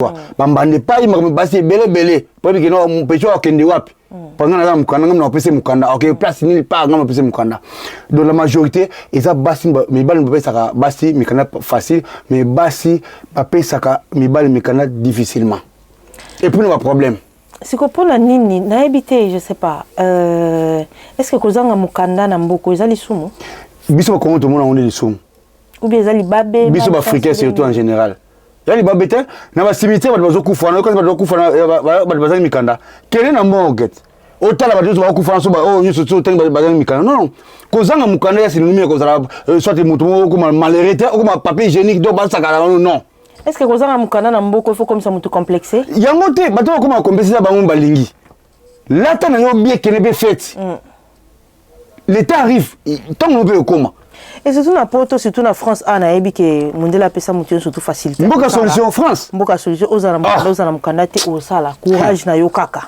Quoi bambanda epai makambo basi ebele ebele po yebi keno pecho akende wapi po nga naza mokanda nga napesi mokanda ok place nini pa nga napesi mokanda. Donc la majorité eza basi. Mibali bapesaka basi mikanda facile, mais basi bapesaka mibali mikanda difficilement et puis na baproblème. Siko mpona nini? Nayebi te, je sais pas. Est ce que kozanga mokanda na mboka eza lisumu? Biso bakongo tomona yango nde lisumu. Ou bien eza libabe? Biso baafricain surtout en général, ya libabe te. Na bacimetière bato bazokufa na kasi bato bakufa, bato bazangi mikanda. Kende na morgue, otala bato nyonso bakufa na so oyo nyonso so otangi bazangi mikanda. Non, kozanga mokanda ya synonyme ya kozala soit moto moko okoma malheureux te, okoma papier hygiénique, donc basakala non. Est ce que kozanga mokanda na mboka il faut komisa moto complexe? Yango te. Bato bakoma complexe eza bango balingi. Lata na yo bien, kende mpe fête, l'état arrive ntango mpe ekoma. Et surtout na Poto, surtout na France, a nayebi ke mondele apesa moto nyonso surtout facilité. Mboka solution, France. Mboka solution. Ozala mokanda, ozala mokanda te, osala courage na yo kaka.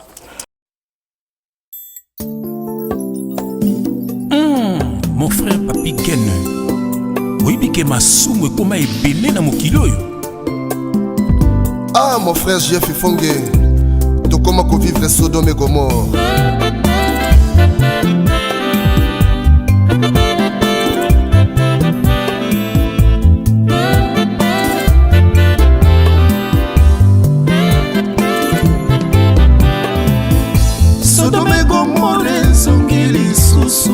Mon frère Papi Ken, oyebi ke masumu ekoma ebele na mokili oyo. Ah, mon frère Jeff Ifonge, tokoma kovivre Sodome et Gomorre. Sodome Gomorre ezongi lisusu,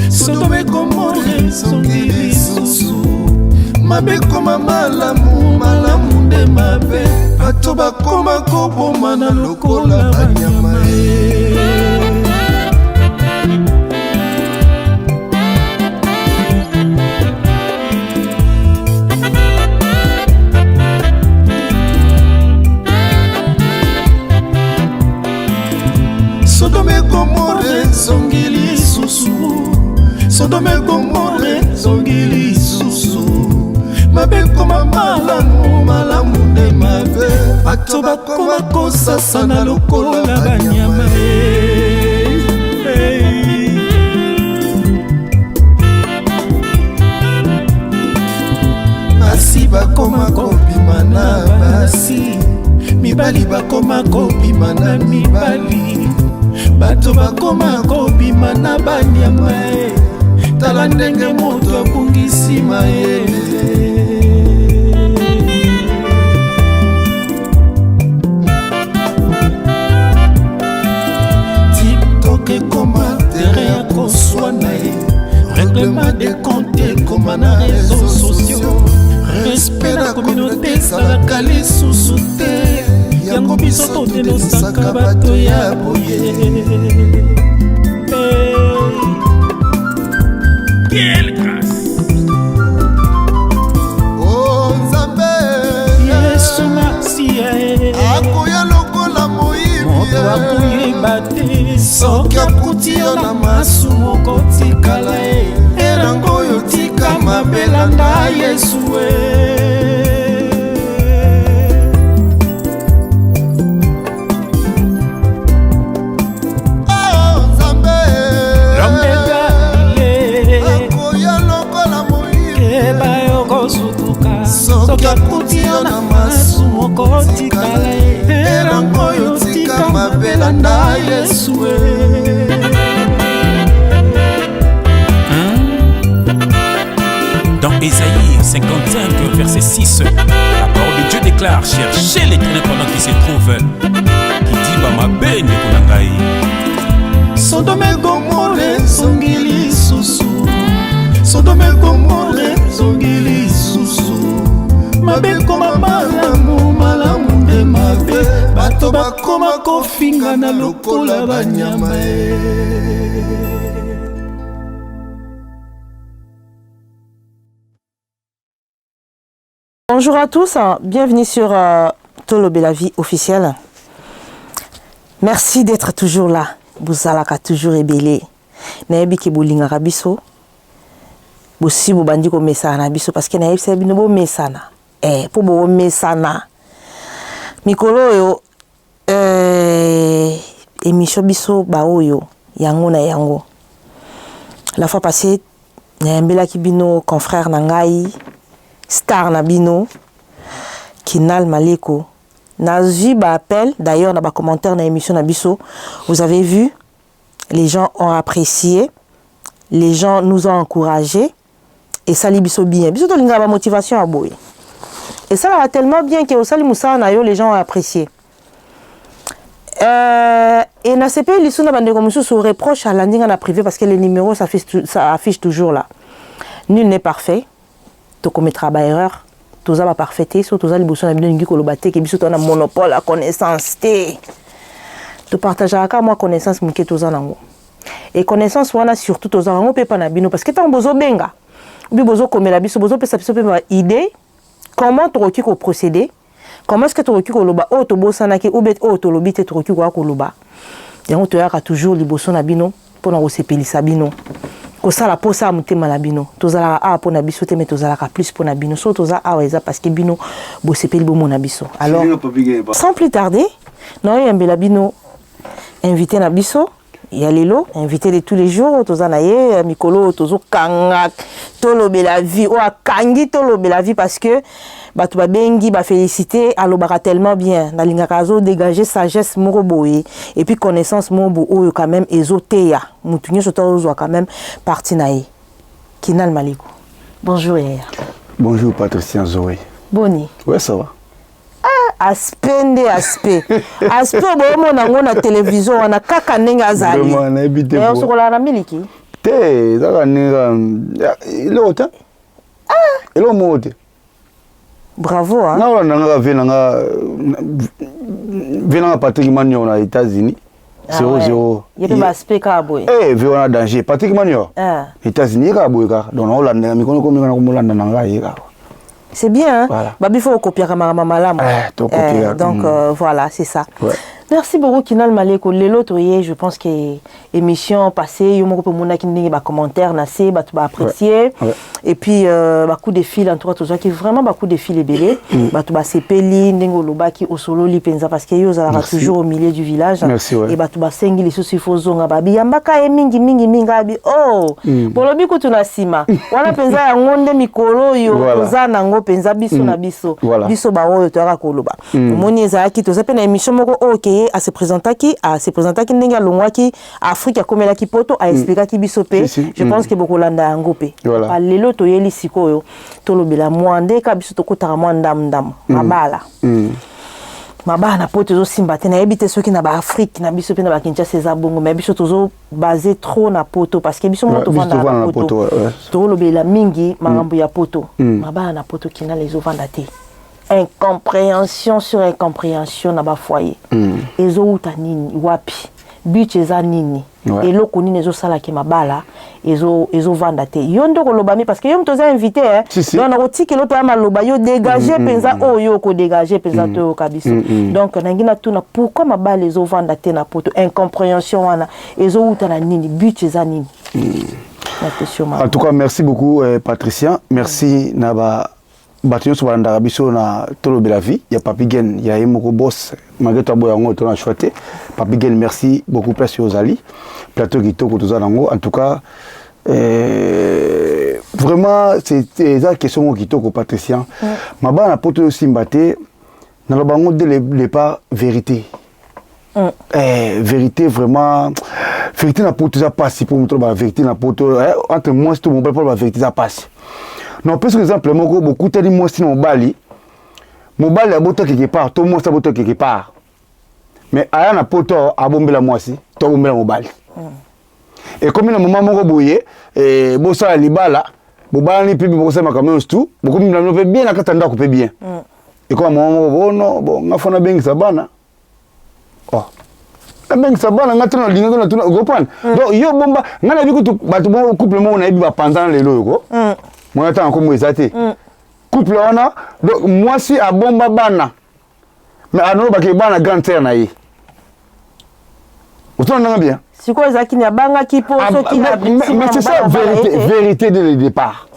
Sodome Gomorre ezongi lisusu. Mabe ekoma malamu, malamu nde mabe. Bato bakoma kobomana lokola banyama e. Sodome Gomorre ezongi lisusu, Sodome Gomorre ezongi lisusu. Mabe ekoma malamu, malamu nde mabe. Bato bakoma kosasana lokola banyama e. Hey. Basi bakoma kobima na basi, mibali bakoma kobima na mibali, bato bakoma kobima na banyama e. Tala ndenge moto abungisi mayele. TikTok ekoma terrain ya koswana ye, règlement de compte ekoma na réseaux sociaux. Respect na communauté ezalaka lisusu te, yango biso todenosaka bato ya boye. Quelle grâce! Oh Nzambe. Yesu Masiya e. Akoya lokola moyibi. Moto akoyeba te. Soki akuti yo na masumu, okotikala e. Erango oyo tika mabe, landa Yesu e. Oh Nzambe. L'homme de Galilée. Akoya lokola moyibi. Keba yokosutuka. Soki akuti yo na masumu, okotikala e. Erango oyo tika mabe, landa Yesu e. Dans Ésaïe 55, verset 6, la parole de Dieu déclare: Cherchez l'Éternel pendant qu'il se trouve. Kidiba mabe ndeko na ngai. Sodome Gomorre ezongi lisusu, Sodome Gomorre ezongi lisusu. Mabe ekoma malamu, malamu nde mabe. Bato bakoma kofingana lokola banyama e. Bonjour à tous, bienvenue sur Tolobela Vie officielle. Merci d'être toujours là. Bozalaka toujours ebele. Nayebi ke bolingaka biso. Bosi bobandi komesana na biso parce que nayebisa bino bomesana. Eh, po bomesana. Mikolo oyo émission biso baoyo yango na yango. La fois passée nayambelaki bino confrère na ngai, star na bino, Kinal Maleko. Nazwi ba appel d'ailleurs na ba commentaire na émission na biso. Vous avez vu, les gens ont apprécié, les gens nous ont encouragés esali biso bien. Biso tolingaka ba motivation ya boye. Esalaka tellement bien que osali mosala na yo, les gens ont apprécié. Et nasepeli lisusu na bandeko mosusu reproche alandi nga na privé parce que les numéros s'affiche, ça affiche toujours là. Nul n'est parfait, tokomettra ba erreur, toza ba parfait te. So toza liboso na bino, elingi koloba te ke biso toza na monopole ya connaissance te. Topartageaka kaka mwa connaissance moke toza nango, et connaissance wana surtout tozwaka yango mpe epa na bino, parce que ntango bozobenga obi bozokomela biso, bozopesa biso mpe ba idée comment tokoki koprocéder, comment est-ce que tokoki koloba oyo tobosanaki ou bien oyo tolobi te, tokoki koya koloba yango. Toyaka toujours liboso na bino mpona kosepelisa bino, kosala posa ya motema na bino. Tozalaka awa mpona biso te, mais tozalaka plus mpona bino. So toza awa, eza parce que bino bosepeli bomona biso. Alors, sans plus tarder, naoyambela bino invité na biso ya lelo, invité de tous les jours. Toza na ye mikolo oyo, tozokanga Tolobela Vie, oyo akangi Tolobela Vie, parce que bato babengi bafélicité. Alobaka tellement bien, nalingaka azodégage sagesse moko boye et puis connaissance moko boye oyo quand même ezoteya motu nyonso to azozwa quand même parti na ye. Kinal Maliko, bonjour yaya. Bonjour Patricien Zoé. Boni? Ouais, ça va. Aspect nde aspect, aspect oyo boomona yango na télévision wana, kaka ndenge azali. Vraiment, nayebi te. Osokolaka na miliki? Te, ezaka ndenge eloko te, eloko moko te. Bravo, hein? Nga olanda nga vie nanga Patrick Manior na États-Unis. Ah, 00. Ye mpe baaspect kaka boye. Eh, vie wana danger, Patrick Manior. Ah. États-Unis, ye kaka boye kaka. Donc naolanda mikono komi kana komolanda na ngai, ye kaka. C'est bien, hein? Voilà. Babi, faut kopiaka makambo malamu. Eh, tokopiaka. Donc voilà, c'est ça. Merci beaucoup Kinal Maleko. Lelo toye, je pense que émission passée, yo moko pe monaki ndenge ba commentaire na se, bato ba apprécier. Et puis ba coup de fil, en tout cas tozwaki vraiment ba coup de fil ebele. Bato basepeli ndenge olobaki, osololi penza, parce que yo ozalaka Merci. toujours au milieu du village. Merci, ouais. Et bato basengi lisusu il faut zonga, babi yambaka ye mingi mingi mingi, abi oh bolobi kutu na nsima wana mpenza yango nde mikolo oyo toza nango mpenza biso na biso. Biso baoyo toyaka koloba, omoni ezalaki toza mpe na émission moko oyo ke ye ase présentaki, ase présentaki ndenge alongwaki Afrique, akomelaki poto, aexplikaki biso mpe. Si, si. Je pense ke bokolanda yango mpe. Lelo toyeli sikoyo tolobela mwa ndeka biso tokotaka mwa ndamu-ndamu mabala. Mabala na poto ezosimba te. Nayebi te soki na baAfrique na biso mpe na baKinshasa eza bongo, mais biso tozobase trop na poto parce que biso moko Ouais, biso tovandaka tovanda na na poto. poto, ouais. Tolobela mingi makambo ya poto. Mabala na poto, Kinala, ezovanda te. Incompréhension sur incompréhension na bafoyer. Ezowuta nini? Wapi but? Eza nini? Eloko nini ezosalaki mabala ezovanda te? Yo nde okoloba mi, parce que yo moto oza invité, hein? Si, si. Donc nakotikela mpe ya maloba, yo dégage mpenza oyo okodégage mpenza, toyoka biso. Donc nangi natuna pourquoi mabala ezovanda te na poto. Incompréhension wana ezowuta na nini? But eza nini? Napesi yo En maloba. tout cas, merci beaucoup Patricien. Merci na ba bato nyonso balandaka biso na Tolobela Vie ya Papi Gen, ya ye moko boss, malgré to aboya yango, to na choix te. Papi Gen, merci beaucoup. Place oyo ozali, plateau kitoko toza nango. En tout cas, vraiment c'est eza question moko kitoko, Patricien. Mabala na poto osimba te, naloba yango dès le départ, vérité. Eh, vérité, vraiment vérité, na poto eza pasi mpo moto aloba vérité na poto, eh, entre mwasi to mobali, mpo aloba vérité eza pasi. Na opesi exemple moko: bokutani mwasi na mobali, mobali abota quelque part to mwasi abota quelque part, mais aya na poto, abombela mwasi to abombela mobali. Ekomi na moma moko boye, eh, bosala libala, bobalani mpe bokosala makambo nyonso tu, bokomi na bino mpe bien na kati ya ndako mpe bien. Ekoma moma moko bono bo nga fo nabengisa bana, oh nabengisa bana nga te, nalingaki natuna, comprendre. Donc yo bomba, nga nayebi kutu bato moko, couple moko nayebi bapanzana lelo oyo ko mwana ntango nkombo eza te. Couple wana, donc mwasi abomba bana, mais anolobaki bana grande sœur na ye. Otuna ndanga bien. Sikoyo ezalaki ni abangaki mpo Ah, soki mais c'est ça, vérité, vérité dès le départ,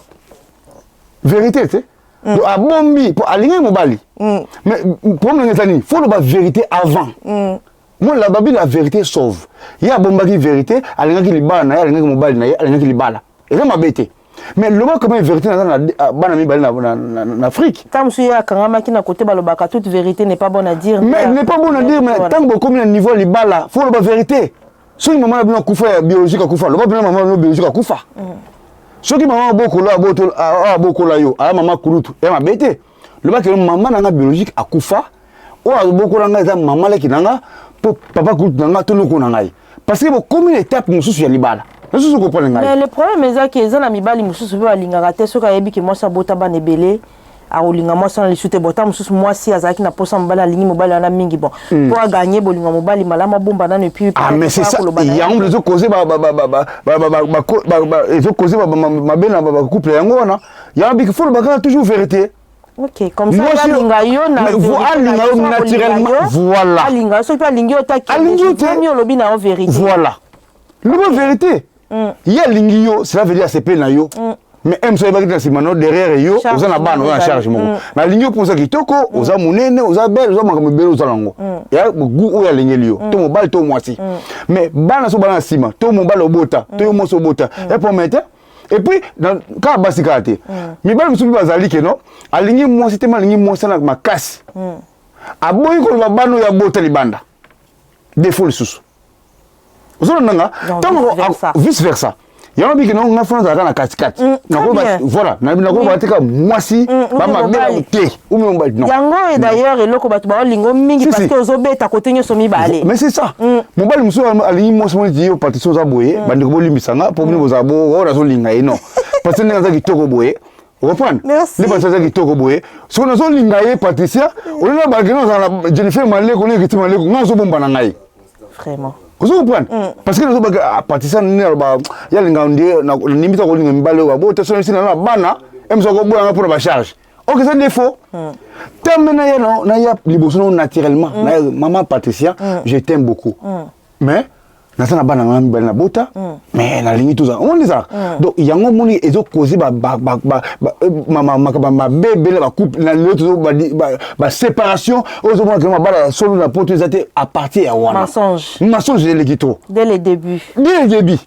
vérité te. Donc abombi po alingaki mobali, mais problème nanga eza nini? Faut loba vérité avant. Moi la babi, la vérité sauve. Ye abombaki vérité, alingaki libala na ye, alingaki mobali na ye, alingaki libala, eza mabe te. Mais loba quand même vérité, naza na bana mibale na Afrique. Ntango mosusu ye akangamaki na côté, balobaka toute vérité n'est pas bonne à dire. Mais n'est pas bonne à dire, mais ntango bokomi na niveau ya libala, faut loba vérité. Soki mama na bino akufa ya biologique akufa, loba bino mama na bino biologique akufa. Soki mama abokola abokola yo, aya mama kulutu ya mabe te, loba ke mama na nga biologique akufa, oyo abokola nga eza mama leki na nga, mpo papa kulutu na nga to noko na ngai, parce que bokomi na étape mosusu ya libala mosusu, comprendre ngai. Mais le problème eza ke eza na mibali mosusu mpe balingaka te. Soki ayebi ke mwasi abota bana ebele, akolinga mwasi wana lisusu te. Bota mosusu, mwasi azalaki na posa mobali, alingi mobali wana mingi. Bon, mpo aganye bolingo ya mobali malamu, abomba nano et puis Ah, mais c'est ça, yango ezocauser ezocauser mabe na bacouple. Yango wana yango biki faut lobaka toujours vérité. Ok, comme ça alinga yo na alinga yo naturellement, voilà. Alinga yo, soki mpe alingi yo te, alingi yo te, olobi na yo vérité. Voilà, loba vérité. Ye alingi yo, cela veut dire asepeli na yo, mais m so oyebaki te na nsima no derrière yo oza na bana, oza na charge moko. Nalingi yo mpoza kitoko, oza monene, oza belle, oza makambo ebele, oza nango ya goût oyo alingeli yo, to mobali to mwasi. Mais bana so bana na nsima, to mobali obota to yo mwasi obota, ya problème te. Et puis kaka basi kaka te, mibali mosusu mpe bazali ke no alingi mwasi te, ma alingi mwasi na makasi, aboyi koloba bana oyo abota libanda. Défaut lisusu ozolanda nga ntango vice versa. Yango biki no nga fana azalaka na katikati, voilà, nakoloba te kaka mwasi bamabe te umi mobali, non. Yango oyo d'ailleurs eloko bato baolingo mingi, parce que ozobeta kote nyonso mibale. Mais c'est ça, mobali mosusu alingi mwasi moni ti yo Patricie oza boye, bandeko bolimbisanga mpo bino bozala bo oyo nazolinga ye, non, parce que ndenge aza kitoko boye, comprendre nde Patricia aza kitoko boye, soki nazolinga ye Patricia, olinga bakeno ozala na Jennifer Maleko na Héritier Maleko, nga nazobomba na ngai. Vraiment. Ozo comprendre, parce que nazobaka Patricia nini aloba yalinga nde nandimisa kolinga mibale oyo babota so nisi na bana emiso akoboyanga mpona bacharge. Ok, eza défaut tambe na ye na ya liboso no naturellement na maman Patricia, je t'aime beaucoup, mais naza na bana nga mibale na bota, mais nalingi tozala omoni ezalaka. Donc yango omoni ezocauser makambo mabe ebele bacouple na lelo, tozo baséparation oyo ozomona kena mabala ya solo na poto eza te à partir ya wana. Mensonge. Mensonge eleki trop. Dès le début. Dès le début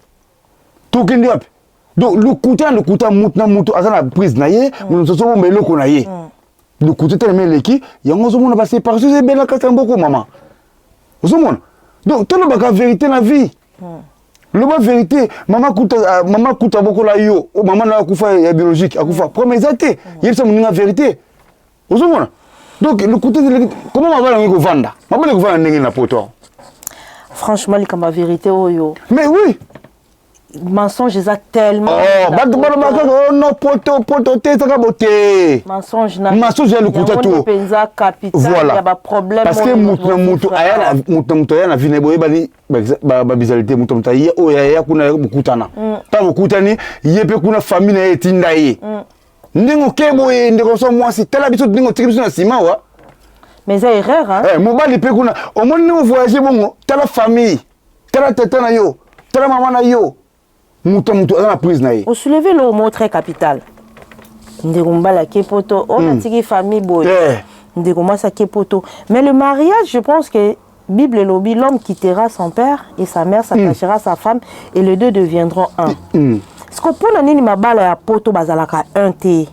tokende wapi? Donc lokuta na lokuta, mutu na mutu aza na prise na ye, moto mosusu obomba eloko na ye. Lokuta telema eleki, yango ozomona baséparation eza ebele na kati ya mboko mama. Ozomona, donc tolobaka vérité na vie, loba vérité. Mama kuta, mama kuta abokola yo, mama na akufa ya biologique akufa, problème eza te, yebisa moninga vérité. Ozomona, donc lokuta eleki. Comment mabala yango ekovanda? Mabala ekovanda ndenge na poto? Franchement, likambo ya vérité oyo. Mais oui. Mensonge eza tellement. Oh, bato balobaka kaka oh non, poto poto te, ezaka bote. Mensonge na mensonge ya lokuta to. Mpenza capital voilà ya baproblème. Parce que motu na motu aya, motu na motu aya na vie na ye, boyebani babizali te. Motu na motu aya oyo aya kuna bokutana, ntango bokutani ye mpe kuna famille na ye etinda ye ndenge oke boye, ndeko so mwasi, tala biso ndenge otiki biso na nsima wa. Mais eza erreur, hein? Eh, mobali mpe kuna omoni ndenge ovoyage bongo, tala famille, tala tata na yo, tala mama na yo, moto ya moto aza na prise na ye. Osoulever le mot très capital: ndeko mobali ake poto oyo, natiki famille boye. Ndeko mwasi ake poto. Mais le mariage, je pense que Bible elobi: l'homme quittera son père et sa mère, s'attachera à sa femme et les deux deviendront un. Parce que mpona nini mabala ya poto bazalaka un te?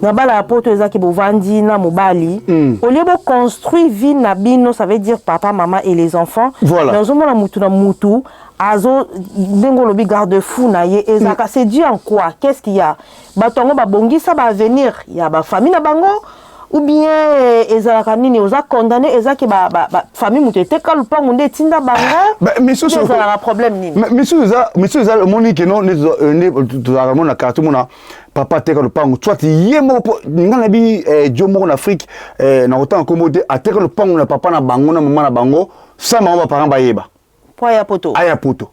Mabala ya poto ezaki bovandi na mobali, au lieu boconstruire vie na bino, ça veut dire papa, maman et les enfants. Voilà. Mais ozomona mutu na mutu azo ndenge olobi garde fou na ye ezalaka. C'est dû en quoi? Qu'est-ce qu'il y a? Bato yango babongisa baavenir ya bafamille na bango ou bien ezalaka nini? Oza condamné, ezaki ba famille moto eteka lupango nde etinda bango, ezalaka problème nini? Misusu eza, misusu eza omoni keno nde tozalaka mona quartier, mona papa ateka lupango, soit ye moko, po nga nayebi dio moko na Afrique, na kotanga nkombo te, ateka lupango na papa na bango na mama na bango sans bango baparent bayeba. Po aya poto. Aya poto,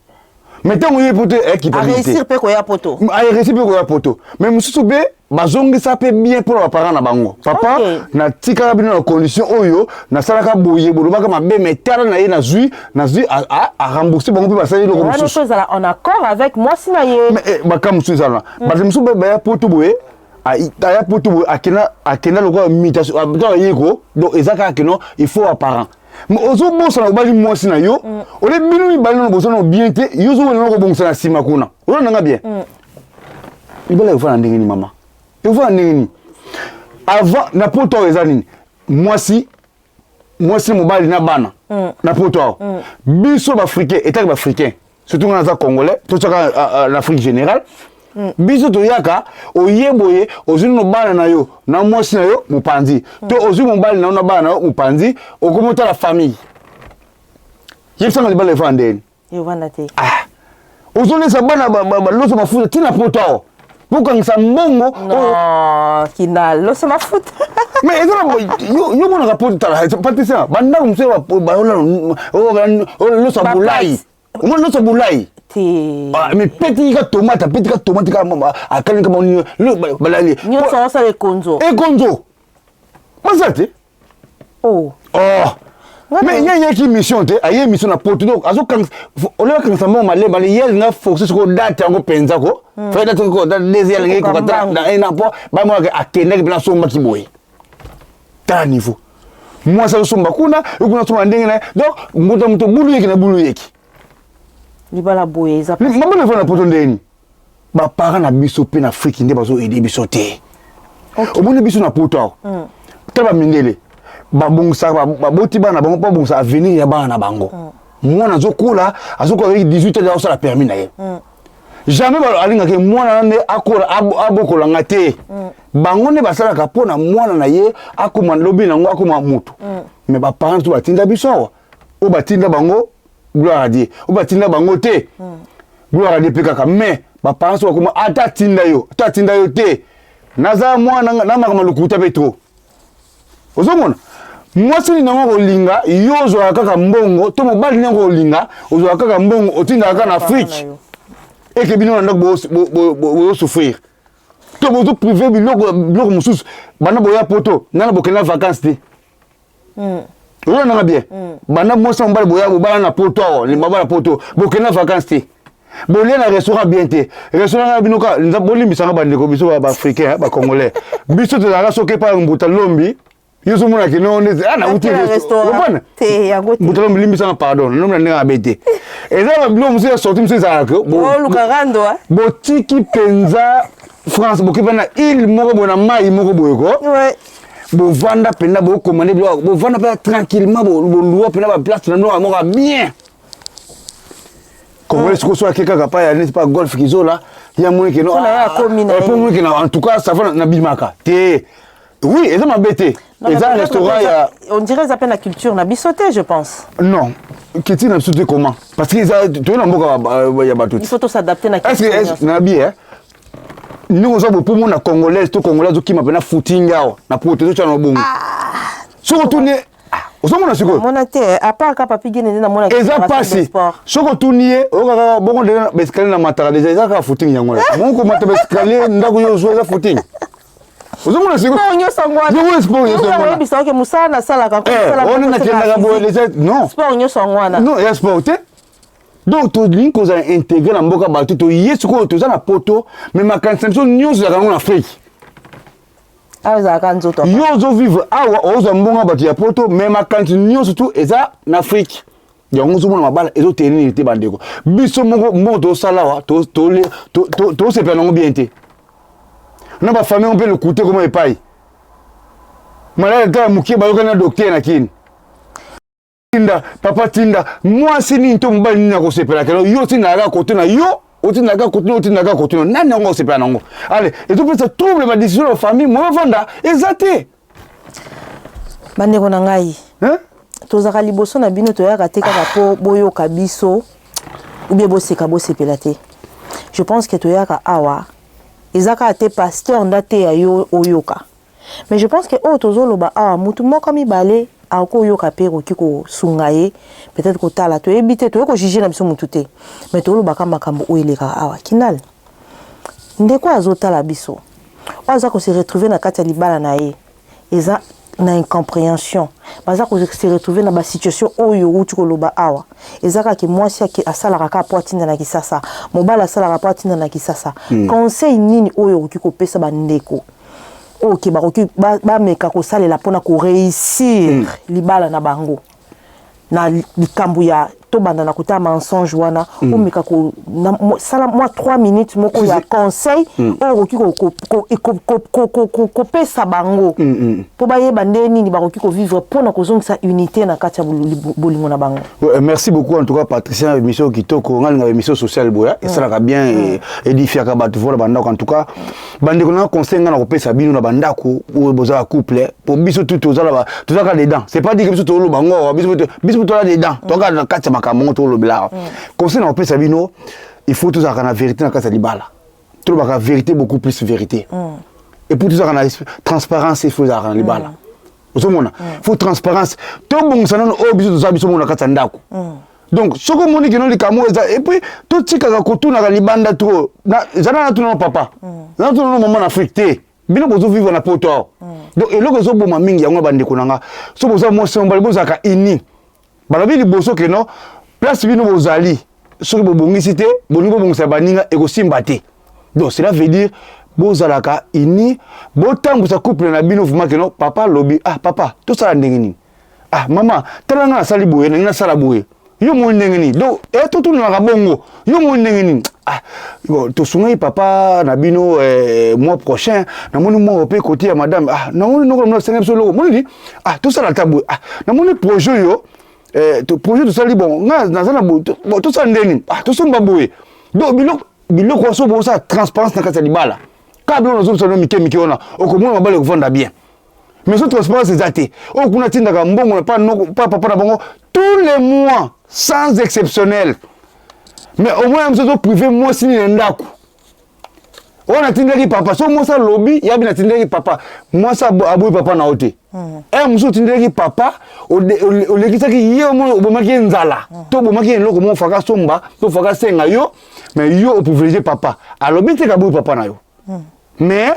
mais ntango ye poto aréussir mpe koya poto. Aréussir mpe koya poto, mais mosusu mpe bazongisa mpe bien mpona baparent na bango: papa, natikaka bino na condition oyo, nasalaka boye, bolobaka mabe, mais tala na ye, nazwi arembourse bango mpe basali eloko mosusu. Ezala en accord avec mwasi na ye. Baka mosusu ezala bato mosusu baya poto boye, aya poto boye, akenda lokola mutation aye ko. Donc eza kaka keno il faut baparent, mais ozobosana obali mwasi na yo, ole bino mibale nano bosana bien te, yo ozowela kobongisa na nsima kuna, olanda nga bien. Libala evanda ndenge nini, mama? Evanda ndenge nini? Avant na poto awa eza nini? Mwasi, mwasi, mobali na bana. Na poto awa, biso baafricain, etaki baafricain, surtout nga naza Congolais, totiaka na Afrique générale, biso toyaka, oye boye, ozwi nano bana na yo na mwasi na yo mopanzi, to ozwi mobali na yo na bana na yo mopanzi, okomi otala famille. Yebisanga, libala evanda ndeni? Evanda te. Ah, ozolesa bana baloso mafuta ntina poto awa, bokangisa mbongo. Non, kina loso mafuta. Mais eza na yo monaka poto, tala Patricia, bandako mosusu loso ya bolai, omona loso ya bolai. Te. Mais peti ka tomate, apeti ka tomate, ka akali ka balali. Nyonso osala ekonzo. Ekonzo basala te. Oh. Oh, mais ye ayaki mission te, aye mission na poto, donc azokangisa, oyo akangisa mbongo malemba, ye alinga force sikoyo date yango mpenza ko fai date ko date desi alingi kokata na un an, mpo bamonaka akendaki mpena asombaki boye. Tala niveau, mwasi azosomba kuna, yo kuna asomba ndenge na ye, donc moto moto bulu yeki na bulu yeki. Libala boye eza. Mabala eva na poto ndeni? Baparent na biso mpe na Afrique nde bazoaider biso te. Omoni biso na poto awa, ta bamindele babongisaka, baboti bana bango mpo babongisa avenir ya bana na bango. Mwana azokola, azokola avec 18 ans, azosala permis na ye. Jamais alingaki mwana na nde akola abokolanga te. Bango nde basalaka mpo na mwana na ye akoma lobi nango, akoma motu. Mais baparent to batinda biso awa, oyo batinda bango, gloire à Dieu, oyo batinda bango te, gloire à Dieu mpe kaka. Mais baparent so bakoma, ata atinda yo, ata atinda yo te, naza mwana na makambo lokuta mpe trop. Ozomona mwasi nini yango kolinga yo ozwaka kaka mbongo, to mobali nini yango kolinga ozwaka kaka mbongo, otindaka kaka na Afrique, eke bino na ndako bozosouffrir to bozopriver biloko, biloko mosusu. Banda boya poto, nana bokende na vacance te. Ozolandanga bien? Banda mwasi na mobali boya bobala na poto awa, mabala poto, bokende na vacance te, bolia na restaurant bien te. Restaurant na bino ka, bolimbisanga bandeko biso baafricain, bacongolais, biso tozalaka soki epai mbuta lombi, yo ozomona kino nde nauti restaurant. Mbuta lombi, limbisanga, pardon, nomi na ndenge mabe te. Eza babiloko mosusu ya sorti mosusu ezalaka botiki mpenza France, boki mpe na île moko boye, na mai moko boye ko bovanda mpenza, bokomande biloko, bovanda mpenza tranquillement, boluwa mpenza baplace na biloko moko ya bien. Congolais sikoyo so ake kaka pa ya neti pa golf kizola, ya moni keno po moni keno, en tout cas ça va, nabimaka te. Oui, eza mabe te, eza restaurant ya On dirait eza mpe na culture na biso te, je pense. Non, culture na biso te, comment? Parce que eza toye na mboka ya bato. Il faut tos'adapter na culture na bi ndenge oza bopo mona Congolaise to Congolais azokima mpena footing awa na poto, ezotya na bongo. Soki otuni, ozomona sikoyo. Mona te, à part ka papi gene nde namona. Eza pasi. Soki otuni ye, oyokaka bongo ndenge baescalier na mataka déjà, eza kaka footing yango moko komata baescalier, ndako yo ozwa, eza footing. Ozomona sikoyo nyonso yango wana sport nyonso yango oyebisa oke mosala nasalaka. Wana nakendaka boye déjà, non. Sport nyonso yango wana. Non, ya sport te. Donc tolingi kozala intégré na mboka bato, toye sikoyo toza na poto, mais makanisi na biso nyonso ezalaka yango na Afrique. Awa ezalaka nzoto. Yo ozovivre awa, ozwa mbongo ya bato ya poto, mais makanisi nyonso tu eza na Afrique. Yango ozomona mabala ezotenir te. Bandeko, biso moko mbongo tozosala awa, tosepela nango bien te na bafamille mpe lokute koma epai malade tala mokie, bayokani na docteur na kini, tinda papa, tinda mwasi nini to mobali nini akosepela kelo yo otindaka kote na yo, otindaka kote na, otindaka kote na nani, yango akosepela nango. Ale ezopesa trouble, badécision ya famille moyo ovanda eza te. Bandeko na ngai, tozalaka liboso na bino, toyaka te kaka mpo boyoka biso ou bien boseka, bosepela te. Je pense que toyaka awa eza kaka te pasteur nda te ya yo oyoka, mais je pense que oyo tozoloba awa, mutu moko mibale akoyoka mpe ekoki kosunga ye peut-être kotala. Toyebi te, toye kojuger na biso mutu te, mais tolobaka makambo oyo elekaka awa. Kinal, ndeko azotala biso, oyo aza kose retrouver na kati ya libala na ye, eza na incompréhension, baza kose retrouver na basituation oyo outi koloba awa, eza kaka mwasi asalaka kaka po atinda na Kisasa, mobali asalaka po atinda na Kisasa. Conseil nini oyo okoki kopesa bandeko oyo ke bakoki bameka kosalela mpona koréussir libala na bango na likambo ya to Tobanda na kota mensonge wana. Omeka ko sala mwa 3 minutes moko ya conseil oyo okoki kopesa bango mpo bayeba nde nini bakoki kovivre mpona kozongisa unité na kati ya bolingo na bango. Ouais, merci beaucoup en tout cas, Patricien. Émission kitoko. Nga linga émission sociale boya, esalaka bien, édifiaka bato. Voilà, bandako, en tout cas bandeko na conseil nga na kopesa bino na bandako oyo bozala couple, po biso tu tozala, tozalaka dedans. C'est pas dire que biso toloba ngo awa, biso toza dedans, tozalaka na kati ya makambo ngo tolobela awa. Conseil na kopesa bino, il faut tozalaka na vérité na kati ya libala. Tolobaka vérité, beaucoup plus vérité. Et puis tozalaka na transparence. Il faut ezalaka na libala. Ozomona, faut transparence. Tobongisa nano oyo biso toza, biso mona kati ya ndako. Donc soki omoni keno likambo eza, et puis totikaka kotunaka libanda trop. Ezala na tuna no papa, eza tuna no mama na Afrique te. Bino bozovivre na poto awa. Donc eloko ezoboma mingi yango, bandeko na nga, so boza mwasi, mobali, bozalaka uni. Balobi liboso keno place bino bozali, soki bobongisi te, bolingi bobongisa baninga, ekosimba te. Donc cela veut dire bozalaka uni, botambwisa couple na bino vraiment. Keno papa alobi: "Ah papa, tosala ndenge nini? Ah mama, tala nga nasali boye, ndenge nasala boye, yo moni ndenge nini?" Donc e totunanaka bongo: "Yo moni ndenge nini? Ah bon, tosungaki papa na bino mois prochain, namoni mwa mpe côté ya madame. Ah, namoni noko na biso eloko moni nini. Ah, tosala ata boye. Ah, namoni projet oyo, projet tosali. Bon, nga naza na boye. Bon, tosala ndenge nini? Ah, tosomba boye." Donc biloko wana, so bosala transparence na kati ya libala, kaka biloko nazobisa no mike mike wana, okomona mabala ekovanda bien. Mais so transparence eza te, oyo kuna atindaka mbongo na pa papa na bango tous les mois sans exceptionnel, mais au moins mosusu oprive mwasi nini na ndako oyo natindaki papa. So mwasi alobi yabi natindaki papa, mwasi aboyi papa na yo te. Ere mosusu otindaki papa, olekisaki ye, obomaki ye nzala to obomaki ye eloko moko faka somba to faka senga yo, mais yo oprivilégie papa. Alobi te kaboyi papa na yo. Mais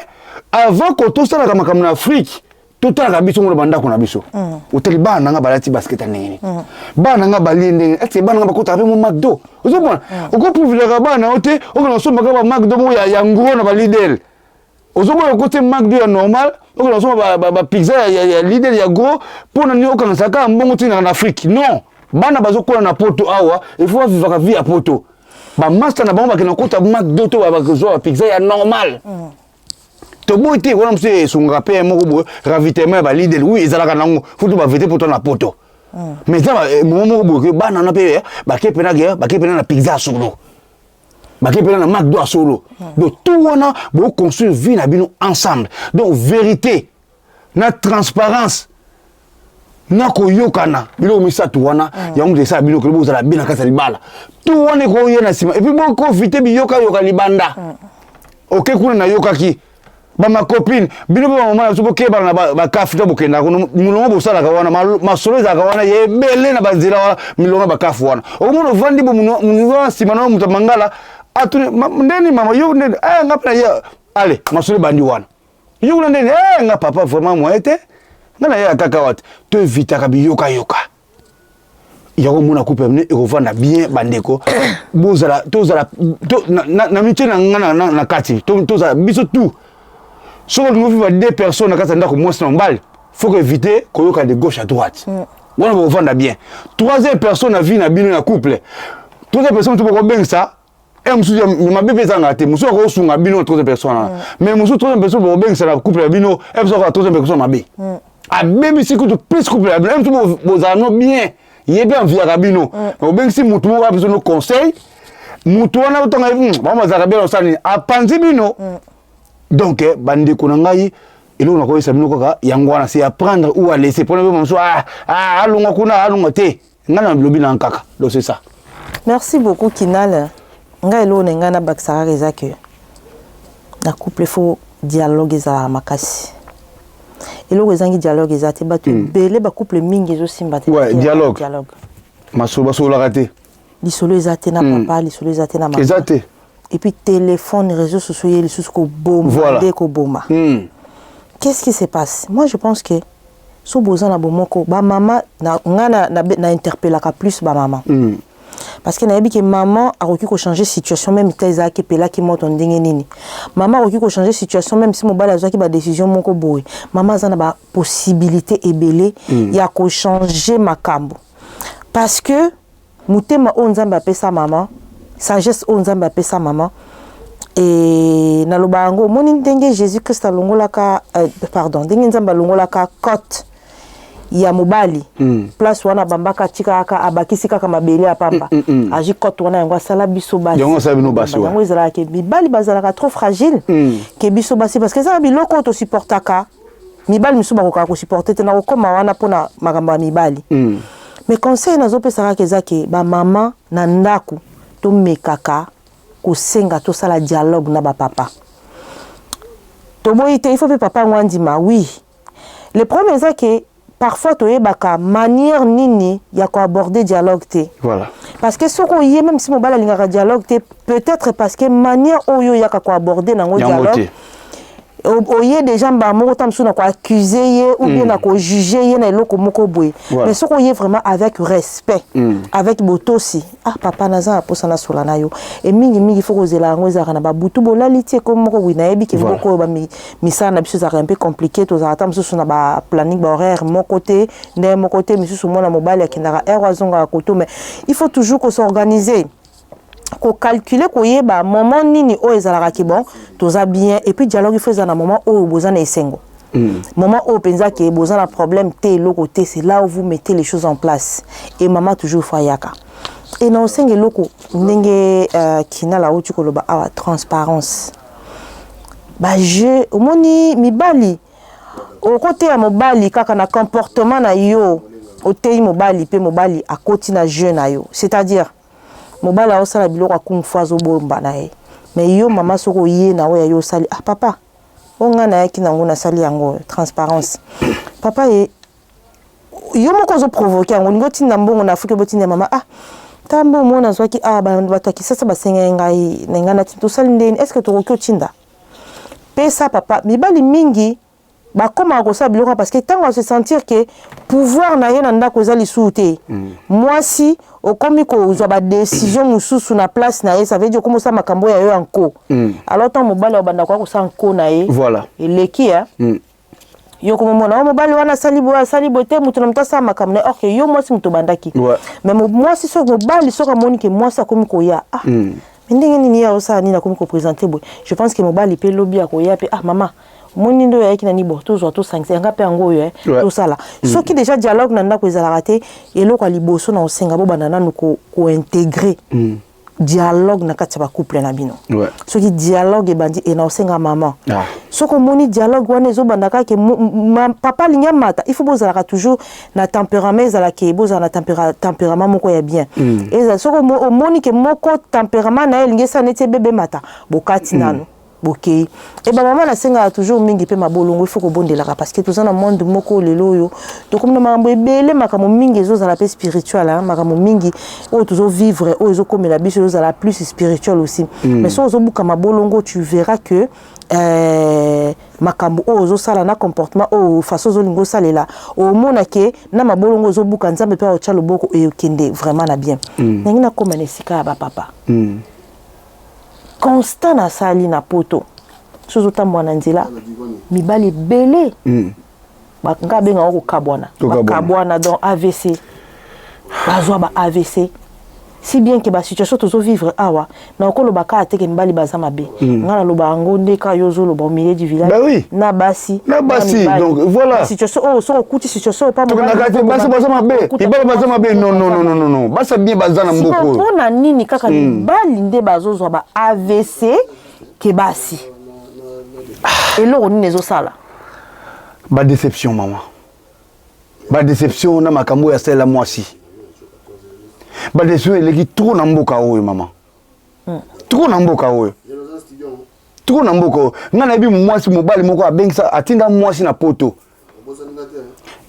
avant ko tosalaka makambo na Afrique, totalaka biso ngo na bandako na biso. Otali bana nanga balati basket ya ndenge nini, bana nanga balie ndenge, ete bana nanga bakotaka mpe mo Macdo. Ozomona, okoprivilégiaka bana yo te. Okende osombaka ba Macdo moko ya ngro na baLidl. Ozomona, okote Macdo ya normal, okende osomba bapizza ya Lidl ya gros. Mpona nini okangisaka mbongo tindaka na Afrique? Non, bana bazokola na poto awa, il faut bavivaka vie ya poto. Bamaster na bango bakende kota Macdo to bakozwa bapizza ya normal. Toboyi te, wana mosusu esungaka mpe moko boye, ravitaillement ya baLidl, oui, ezalaka nango futu bavete poto na poto. Mais eza momo moko boye, bana wana mpe bake mpena, bake mpena na pizza ya solo, bake mpena na Macdo ya solo. Donc tout wana boconstruire vie na bino ensemble. Donc vérité na transparence na koyokana, biloko misato wana, yango moto esala bino kolo bozala bien na kati ya libala. Tout wana ekoya na nsima. Et puis bokovite biyokayoka libanda. Oke kuna, nayokaki bamacopine bino mpe bamama na biso, bokebana na bakafi to bokendaka milongo bosalaka wana, masolo ezalaka wana ya ebele na banzela wana, milongo ya bakafu wana. Okomona ovandi bo wana, nsima na moto mangala atuni: "Ndeni mama yo ndeni?" "Nga mpe na ye." Ale, masolo ebandi wana: "Yo kuna ndeni?" "Nga papa vraiment moyen te, nga na ye kaka wate." To evitaka biyokayoka yango, mona couple bino ekovanda bien. Bandeko, bozala, tozala na mitie na nga na kati, tozala biso tout. Soki olingi ovivre deux personnes na kati ya ndako, mwasi na mobali, faut éviter koyoka de gauche à droite. Wana bokovanda bien. Troisième personne na vie na bino na couple, troisième personne to bokobengisa e mosusu ya mabe mpe ezangaka te. Mosusu akosunga bino na troisième personne wana, mais mosusu troisième personne bokobengisa na couple ya bino, e mosusu akoka troisième personne mabe, abebisi kutu plus couple ya bino. E mosusu bozala no bien, ye mpe enviaka bino. Obengisi motu moko abiso no conseil, motu wana otanga bango bazalaka bien, osala nini? Apanzi bino. Donc bandeko na ngai, eloko nakoyesa bino kaka yango wana, c'est à prendre ou à laisser. Mpona mpe mosusu alongwa kuna, alongwa te, ngai na lobi na kaka. Donc c'est ça. Merci beaucoup, Kinal. Ngai eloko na ngai nabakisa kaka eza ke na couple faut dialogue ezalaka makasi. Eloko ezangi dialogue eza te. Bato ebele, bacouple mingi ezosimba te. Ouais, dialogue. Dialogue. Masolo basololaka te. Lisolo eza te na papa, lisolo eza te na mama. Eza te. Et puis téléphone, réseaux sociaux ye lisusu koboma. Nde koboma. Qu'est-ce qui se passe? Moi je pense que so boza na bomoko, bamama na nga na interpellaka plus bamama, parce que nayebi ke maman akoki kochanger situation même te ezalaki epelaki moto ndenge nini. Mama akoki kochanger situation même si mobali azwaki badécision moko boye. Mama aza na bapossibilité ebele ya kochanger makambo, parce que Motema oyo Nzambe apesa mama, sagesse oyo Nzambe apesa mama, e naloba yango, omoni ndenge Jésus Christ alongolaka, pardon, ndenge Nzambe alongolaka cote ya mobali, place wana abambaka, atika kaka, abakisi kaka mabele ya pamba, azwi cote wana, yango asala biso basi. Yango asala bino basi. Yango ezalaka ke mibali bazalaka trop fragile ke biso basi, parce que eza na biloko oyo tosupportaka, mibali misusu bakokaka kosupporter te. Na kokóma wana mpona makambo ya mibali, mais conseil nazopesa kaka eza ke bamama na ndako, tomekaka kosenga tosala dialogue na bapapa. Toboyi te, il faut mpe papa yango andima. Oui, le problème eza ke parfois toyebaka manière nini ya koaborder dialogue te. Parce que soki oye, même si mobali alingaka dialogue te, peut-être parce que manière oyo oyaka koaborder nango dialogue, oye déjà mbala moko ta mosusu na koaccuse ye ou bien na kojuge ye na eloko moko boye. Mais soki oye vraiment avec respect, avec botosi: "Ah papa, naza na mposa nasola na yo." E mingimingi fo kozela yango ezalaka na babutu, bolali ti ekomi moko boye. Nayebi ke mboka oyo, misala na biso ezalaka un peu compliqué, tozalaka ta mosusu na baplanning, bahoraire moko te, ndenge moko te. Misusu mwana mobali akendaka heure, azongaka koto, mais il faut toujours kos'organiser, kocalculer, koyeba moment nini oyo ezalaka ke bon, toza bien. Et puis dialogue, il faut ezala na moment oyo boza na esengo, moment oyo mpenza ke boza na problème te, eloko te. C'est là où vous mettez les choses en place. Et mama toujours fo ayaka e na osenga eloko ndenge Kinal auti koloba awa, transparence, bajeu. Omoni mibali, okoteya mobali kaka na comportement na yo. Oteyi mobali mpe mobali akoti na jeu na yo, c'est-à-dire mobali aosala biloko ya kung fu, azobomba na ye. Mais yo mama, soki oye na oyo ya yo osali: "Ah papa, oyo ngai nayaki nango, nasali yango." Transparence, papa ye yo moko ozoprovoquer yango, olingi otinda mbongo na Afrike, botinda mama: "Ah, ta mbongo moko nazwaki, ah, bato ya Kisasa basengai ngai na ngai nati, tosali ndeni? Est ce que tokoki otinda?" Pesa papa. Mibali mingi bakomaka kosala biloko parce que ntango ase sentir ke pouvoir na ye na ndako eza lisusu te, mwasi okomi kozwa badécision mosusu na place na ye, ça veut dire okomi osala makambo ya yo ya nko. Alors ntango mobali abanda koya kosala nko na ye, eleki ya yo komomona o mobali wana asali boye, asali boye te, moto na moto asala makambo na ye, or ke yo mwasi moto obandaki. Mais mwasi, soki mobali, soki amoni ke mwasi akomi koya, ah, mais ndenge nini ye aosala nini, akomi koprésenter boye, je pense ke mobali mpe lobi akoya mpe: "Ah mama, omoni nde oyo ayaki na nini? Bo tozwa, tosangisa yanga mpe yango oyo, tosala." Soki déjà dialogue na ndako ezalaka te, eloko ya liboso na osenga, bobanda nanu kointégrer dialogue na kati ya bacouple na bino. Soki dialogue ebandi, e na osenga mama, soki omoni dialogue wana ezobanda kaka, papa alingi amata, il faut bozalaka toujours na tempérament, ezalaka bozala na tempérament moko ya bien. Ezala soki omoni ke moko tempérament na ye elingi esala neti ebebe mata, bokati nano, bokei. E bamama, nasengaka toujours mingi mpe mabolongo, ifo kobondelaka, parce que toza na monde moko lelo oyo tokomi na makambo ebele, makambo mingi ezozala mpe spirituel, hein, makambo mingi oyo tozovivre, oyo ezokomela biso, ezozala plus spirituel aussi. Mais soki ozobuka mabolongo, tu verras que makambo oyo ozosala na comportement oyo, façon ozolinga osalela, omona ke na mabolongo ozobuka, Nzambe mpe aotya loboko, ekende vraiment na bien. Ndenge nakóma na esika ya bapapa, constat nasali na poto, so ozotambola na nzela, mibali ebele, nga abengaka kokabwana. Kokabwana. Bakabwana, donc AVC, bazwa ba AVC, si bien ke basituation tozovivre awa, na okoloba kaka teke mibali baza mabe. Nga naloba yango nde kaka yo ozoloba au milieu du village. Bah oui. Na basi. Na basi, mibali. Donc, voilà. Situation oyo, soki okuti situation oyo pa tokendaka te, basi baza mabe, mibali baza mabe, non, non, non, non, non, basi bien baza na mboka oyo. Mpona nini kaka mibali nde bazozwa ba AVC ke basi? Eloko nini ezosala? Badéception, mama, badéception na makambo oyo asalela mwasi. Badéception eleki trop na mboka oyo, mama, trop na mboka oyo, trop na mboka oyo. Ngai nayebi mwasi, mobali moko abengisa, atinda mwasi na poto.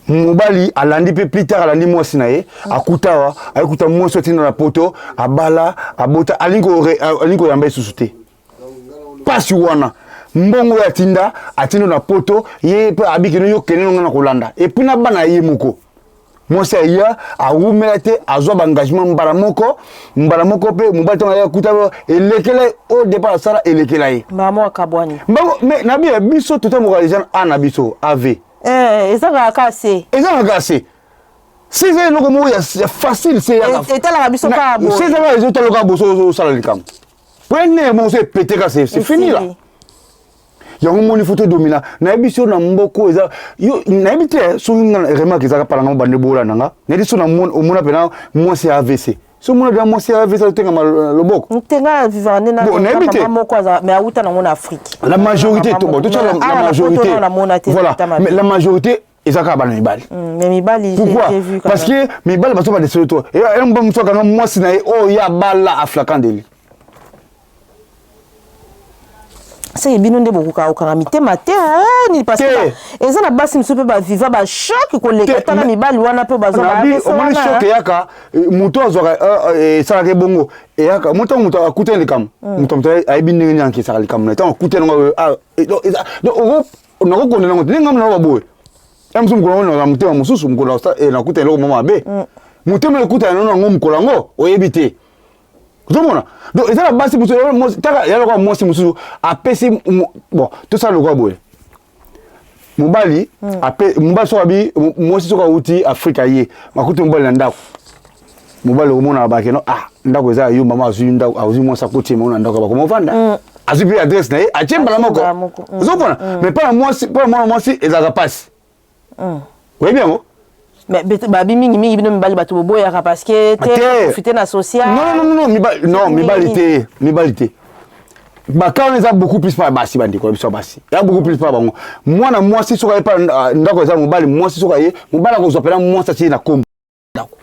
Mobali alandi mpe plus tard, alandi mwasi na ye, akuta awa, ayekuta mwasi atinda na poto, abala, abota, alingi koyamba lisusu te. Pasi wana, mbongo oyo atinda, atinda na poto, ye mpe abikino, yo kende nga na kolanda. Et puis na bana ye moko, mwasi aya, awumela te, azwa baengagement mbala moko, mbala moko mpe mobali ntango aya, akuta elekela ye. Au départ asala, elekela ye. Mbala moko akabwani. Mbango, mais na biso, biso totamboka déjà a na biso AV. Eh, eza kaka se. Eza kaka se. Si eza eloko moko ya facile se yaka. Etalaka biso kaka boye. Si eza ezotala kaka boso osala likambo. Po nerf moko so epete kaka c'est fini là. Yango moni faut todomina. Nayebi so na mboko eza yo nayebi te soki nga remarque ezaka pala nga bande bola na nga. Nayebi so na omona pena mwasi ya AVC. So omona pena mwasi ya AVC atengama loboko. Te nga vivaka nde na mama moko aza mais awuta nango na Afrique. La majorité to bon totia la majorité. Voilà. Mais la majorité eza kaka bana mibali. Mais mibali pourquoi? Parce que mibali bazo ba desolo to. Et un bon moto akanga mwasi na ye oyo ya bala aflakan deli. Seke bino nde bokokaka kokanga mitema te o nini parce que eza na basi mosusu mpe baviva bachoc koleka tala mibali wana mpe bazwa omoni choc eyaka moto azwaka esalaka ebongo eyaka mo ntango moto akutani likambo moto moto ayebi ndenge nini ankesaka likambo na ye ntango akutani yango nakokonda nango te ndenge ngai naloba boye ya mosusu mokolo yango na motema mosusu mokolo nakuta eloko moko mabe motema ekutana nano yango mokolo yango oyebi te ozomona donc eza na basi mosusu taka ya lokola mwasi mosusu apesi bon tosala lokola boye mobali ape mobali soki abi mwasi soki awuti afrika ye akuti mobali na ndako mobali okomona bakeno ah ndako eza ya yo mama azwi ndako azwi mwasi akoti ye na ndako bakoma ovanda azwi mpe adresse na ye atie mbala moko ozomona mais mpo na mwasi mpo na mwana mwasi ezalaka mpasi oyebi yango. Mais babi mingi mingi bino mibali bato boboyaka parce que te profiter na social. Non non non mibali non mibali te mibali te. Baka wana eza beaucoup plus pa basi bandeko na biso ya basi. Ya beaucoup plus pa bango. Mwana mwasi soki aye pa ndako eza mobali mwasi soki aye mobali akozwa pena mwasi atie na kombo ndako.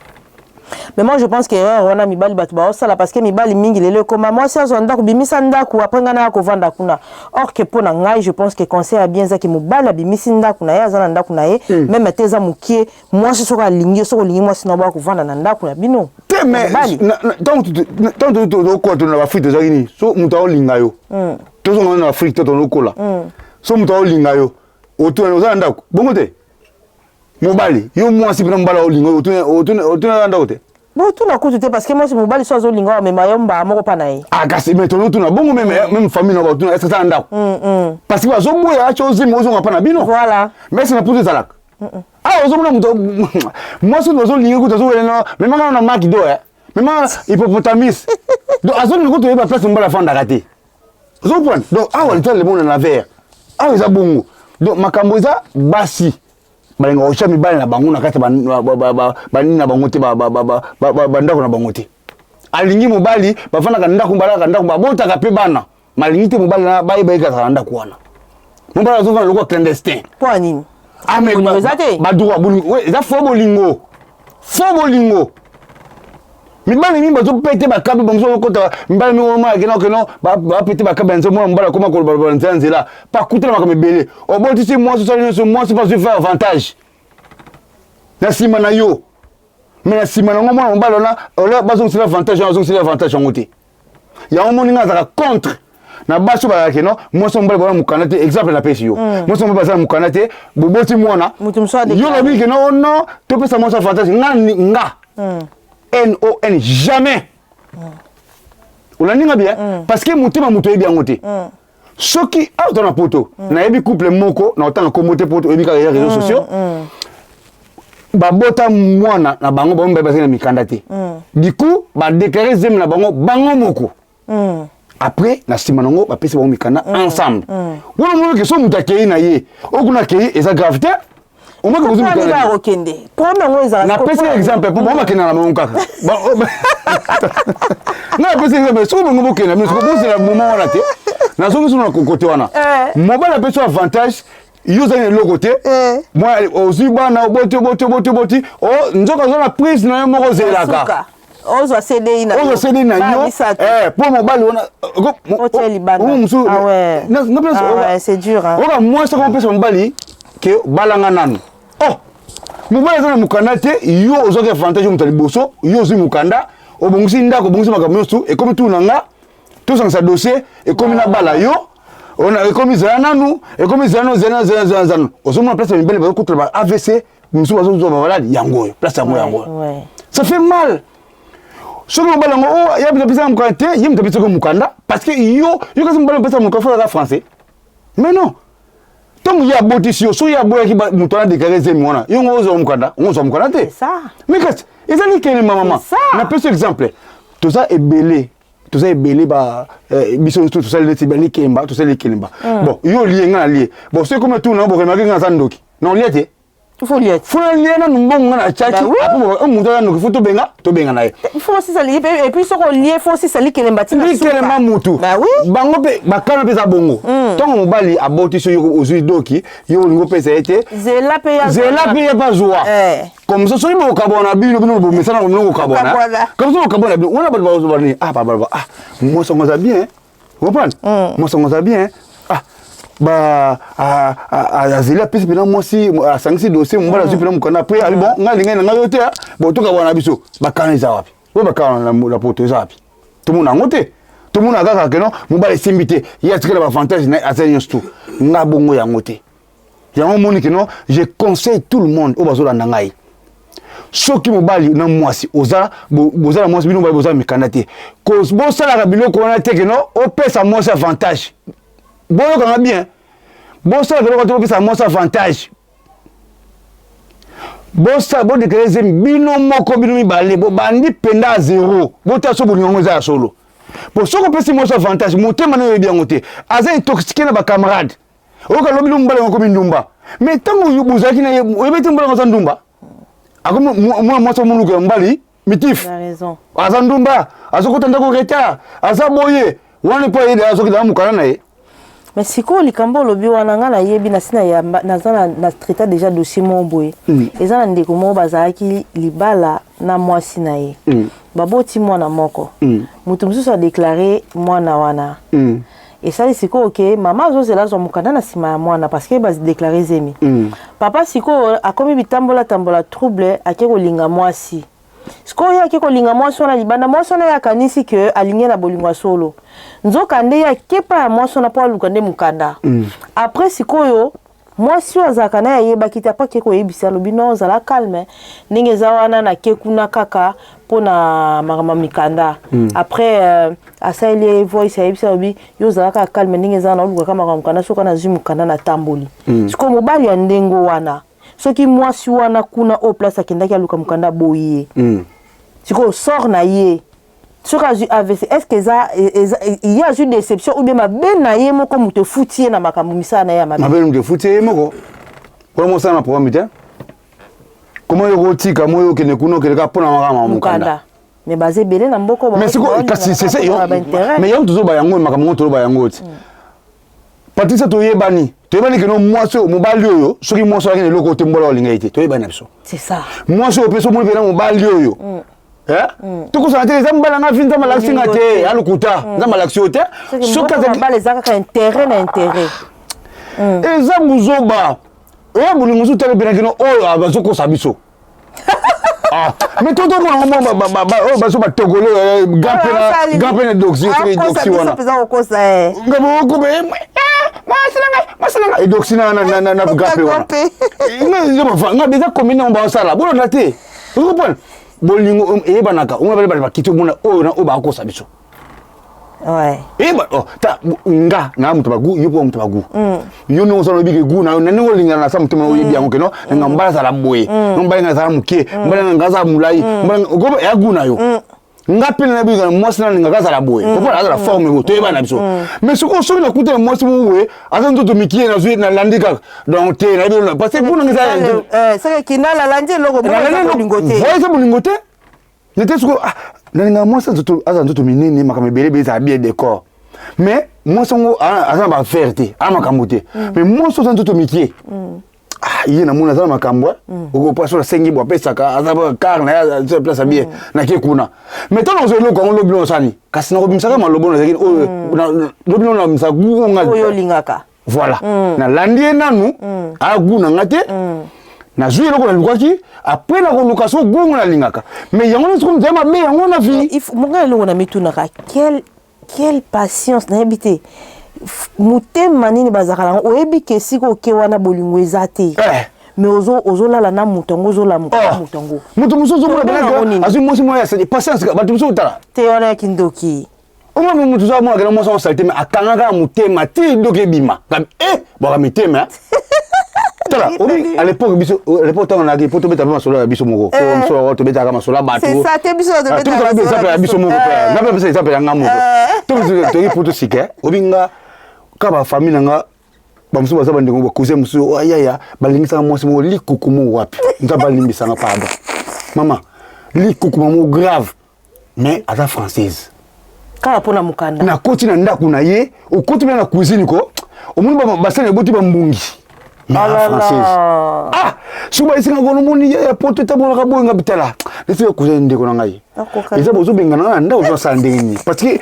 Mais moi je pense que erreur wana mibali bato baosala parce que mibali mingi lelo ekoma mwasi azwa ndako bimisa ndako après ngai naya kovanda kuna. Or que mpo na ngai je pense que conseil ya bien ezaki mobali abimisi ndako na ye aza na ndako na ye même ate eza mokie mwasi soki alingi soki olingi mwasi na boya kovanda na ndako na bino. Te mais ntango tozokola to na baafrike tozalaki nini so moto aolinga yo tozonga na afrike to tozokola so moto aolinga yo otuna oza na ndako bongo te mobali yo mwasi mpena mobali aolinga yo otuna na ndako te. Botuna kutu te parce que mwasi mobali so azolinga amema yo mbaa moko pa na ye. Ah kasi mais tozotuna bongo même même famille na batuna est-ce que ça ndako parce que bazoboya acha ozimi ozonga pa na bino. Voilà. Mais c'est na poto ezalaka. Ah ozomona moto mwasi oyo azolinga kutu azowela na mema nga na maki do eh mema hippopotamus donc azolinga kutu oyeba place mobali afandaka te. Ozomprendre donc awa litala le monde na verre awa eza bongo donc makambo eza basi balingaka kotya mibali na bango na kati banini na bango te bandako na bango te alingi mobali bafandaka ndako balaka ndako babotaka mpe bana malingi te mobali bayeba ye kazala na ndako wana mobali azofanda lokola clandestin mpo nini ah, mais eza te badroit bolingo eza fo bolingo fo bolingo mibali mingi bazopete bakabe bango bazokota mibali mingi omona keno keno bapete bakabe ya nzela mwana mobali akoma koloba nzela nzela pakutana makambo ebele obotisi mwasi osali nyonso mwasi mpe azwi faire avantage na nsima na yo me na nsima nango mwana mobali wana ola bazongisela avantage wana azongisela avantage yango te yango moni nga azalaka contre na basi oyo bazalaka keno mwasi mobali baza mokanda te exemple napesi yo mwasi mobali baza mokanda te boboti mwana yo lobi keno oh non topesa mwasi avantage nga nga non jamais olandi nga bien parce que motema moto oyebi yango te soki awa toza na poto nayebi couple moko na otanga kombo te poto oyebi kaka ya réseaux sociaux babota mwana na bango bango mibale bazali na mikanda te du coup badéclare zemi na bango bango moko après na nsima nango bapesi bango mikanda ensemble wana omoni ke so moto akei na ye oyo kuna akei eza grave te omaki kozwi mikanda kokende problème yango ezala napesi exemple po bango bakenda na bango kaka nga napesi exemple soki bango bokenda bino soki bozela moment wana te nazongi sono na kokote wana mobali apesi avantage yo ozali na eloko te mwa ozwi bana oboti oboti oboti oboti nzoka oza na prise na yo moko ozelaka ozwa CDI na ozwa CDI na yo po mobali wana mosusu c'est dur oka mwasi akopesa mobali ke balanga nanu oh mobali aza na mokanda te yo ozwaki avantage yo moto ya liboso yo ozwi mokanda obongisi ndako obongisi makambo nyonso ekomi tu na nga tosangisa dossier ekomi na bala yo ona ekomi zala nanu ekomi zala nanu zala zala zala zala ozomona place ya mibali bazokutela ba AVC mosusu bazozwa bamaladi yango oyo place yango yango oyo ça fait mal soki mobali yango oh ya moto apesaka mokanda te ye moto apesaka mokanda parce que yo yo kasi mobali opesaka mokanda fo azalaka français mais non. Ntango ye abotisi yo, soki ye aboyaki moto wana déclaré zemi wana, yo ngo ozwa mokanda, ngo ozwa mokanda te. Mais kasi eza likelemba mama. Napesi exemple, toza ebele, toza ebele ba biso nyonso tosali neti balikemba, tosali likelemba. Bon, yo olie, nga nalie. Bon, soki komi tuna boremarke nga naza ndoki, na olia te. Faut lia. Faut nalia nanu mbongo nga na tiaki. Après moto aza ndoki, faut tobenga, tobenga na ye. Faut osisa li, et puis soki olie, faut osisa likelemba tina suka. Likelemba mutu. Bah oui. Bango mpe bakana mpe eza bongo. Ntango mobali abotisi yo, ozwi doki, yo olingi opesa ye te. Zela mpe ya Zela mpe ye bazwa. Comme ça soki bokabwana bino, bino bomesana bino kokabwana. Comme ça bokabwana bino wana, bato bazwa nini? Ah, baloba: "Ah, mwasi yango aza bien." Comprendre? Mwasi yango aza bien. Ah, ba azeli, apesi mpena mwasi, asangisi dossier, mobali azwi mpena mokanda. Après ali: "Bon, ngai alingai na ngai yo te, bon, tokabwana biso." Bakana eza wapi? Oyo bakana na poto eza wapi? Tomona yango te. Tomona kaka keno mobali esimbi te, ye atikala baavantage na ye, aza nyonso tu nga bongo yango te. Yango omoni keno je conseille tout le monde oyo bazolanda ngai: soki mobali na mwasi oza, boza na mwasi, bino mobali boza mikanda te, bosalaka biloko wana te keno opesa mwasi avantage. Boyokanga bien, bosalaka biloko te opesa mwasi avantage. Bosala, bodéclarer zemi bino moko, bino mibale, bobandi mpenza ya zéro, botala so bolingo yango eza ya solo. Po soki opesi mwasi avantage, motema na oyebi yango te, aza intoxiqué na bacamarade. Oyoka lobi lo mobali yango akomi ndumba. Mais ntango bozalaki na ye, oyebi te mobali yango aza ndumba, akomi mwana mwasi omoluka ya mobali mitif, aza ndumba, azokota ndako retard, aza boye wana, mpo ayede azokita na mokanda na ye. Mais sikoyo likambo olobi wana, ngai nayebi nasi nayamba, naza na traita déjà dossier moko boye. Eza na ndeko moko bazalaki libala na mwasi na ye. Baboti mwana moko. Moto mosusu adéclarer mwana wana. Esali sikoyo ke mama azozela azwa mokanda na nsima ya mwana parce que badéclarer zemi. Papa sikoyo akomi bitambola tambola, trouble, ake kolinga mwasi. Sikoyo ye ake kolinga mwasi wana libanda. Mwasi wana ye akanisi ke alingi ye na bolingo ya solo, nzoka nde ye akepa ya mwasi wana mpo aluka nde mokanda. Après sikoyo mwasi oyo azalaka na ye ayebaki te. Après ake koyebisa, alobi: "Non, ozala calme, ndenge eza wana, nake kuna kaka mpona makambo ya mikanda." Après asaleli ye voice, ayebisi, alobi: "Yo ozala kaka calme, ndenge eza wana, olukaka makambo ya mokanda, soki nazwi mokanda natamboli." Sikoyo mobali ya ndenge wana, soki mwasi wana kuna oyo place akendaki aluka mokanda aboyi ye, sikoyo sort na ye, soki azwi AVC, est ce que eza ye azwi déception ou bien mabe na ye moko moto efuti ye na makambo misala na ye ya mabe? Mabe moto efuti ye moko mpona mosala na programme te. Koma yo kotika mo, okende kuna, okende kaka mpona makambo ya mokanda. Mais baza ebele na mboka. Mais sikoyo kasi c'est ça, mais yango tozoba yango, makambo ngo toloba yango ti. Patricia, toyebani, toyebani keno mwasi oyo, mobali oyo, soki mwasi oyo akende eloko te, mbola olinga ye te, toyebani na biso. C'est ça. Mwasi oyo mpe so omoni mpena mobali oyo, tokosana te, eza mobali anga vi, Nzambe alakisi nga te, alukuta, Nzambe alakisi yo te. Soki mobali eza kaka intérêt na intérêt. Eza buzoba. Oyo bolingo mosusu tala mpena kino oyo bazokosa biso. Mais totomona ngo oyo baso batogole ga mpe na doxy, soki doxy wana ngabokobe mwasi nanga edoxy na ga mpe wana nga eza combien nango basala bolanda te. Ozokomprendre, bolingo eyebanaka, omona bale bale bakiti, omona oyo na oyo bakosa biso. Eyeba, oh, ta nga na moto bagu, yo mpo moto bagu, yo ndenge osala, oyebi ke gu na yo na ndenge olingana na sa motema, oyebi yango keno nanga mobali azala boye, mobali nga azala moke, mobali nga azala molai, mobali eya gu na yo. Nga mpe nayebi mwasi nalingaka azala boye, comprendre, azala forme boye, toyeba na biso. Mais soki soki nakuta na mwasi moko boye aza nzoto mikie, nazwi, nalandi kaka, donc te, nayebi parce que gu nanga eza seke kinala alandi eloko bolingo te. Eza bolingo te nete. Sikoyo, ah, nalingaka mwasi aza nzoto minene, makambo ebele ebele, ezala bien décor, mais mwasi yango aza na baaffaire te, aza makambo te. Mais mwasi oza nzoto mikie, ah, ye namoni aza na makambo, okopa so asengi bo apesaka, aza car na ye place bien, nake kuna. Mais ntango nazwa eloko yango lobi osani, kasi nakobimisaka malobo nazalaki oyo lobi no nabimisa gu nga oyo olingaka. Voilà, nalandi ye nanu, aya gu na nga te, nazwi eloko nalukaki. Après nakoluka so gungo nalingaka, mais yango nyonso komi mabe yango na vie. Monga eloko na mitunaka, quelle patience, nayebi te motema nini bazalaka nango. Oyebi ke esika oke wana bolingo eza te, mais ozolala na moto yango, ozolamuka na moto yango. Moto mosusu ozomona azwi mwasi moko ya patience, bato mosusu otala te wana ya kindoki. Omona moto oza mona kena mwasi saleté, mais akangaka motema ti doki ebima. Eh, bwaka mitema. Tala, obi à l'époque biso, à l'époque ntango nayaki po tobeta mpe masolo ya biso moko, po biso tobetaka masolo ya bato. C'est ça te, biso tobetaka exemple ya biso moko mpe nga mpe apesa exemple ya nga moko. To toki po tosika, obi nga ka bafamille na nga, bamosusu baza bandeko, bacousin mosusu, ayaya balingisaka mwasi moko likuku moko wapi. Nzambe alimbisanga, pardon mama, likuku mamo grave, mais aza française. Kaka mpona mokanda. Nakoti na ndako na ye, okoti mpe na cuisine ko, omoni basani eboti bambungi, mais aza française. Ah, soki bayesinga kono, omoni ya poto etambolaka boye, nga bitala neti cousin ndeko na ngai eza, bozobengana nga na ndako, ozosala ndenge nini? Parce que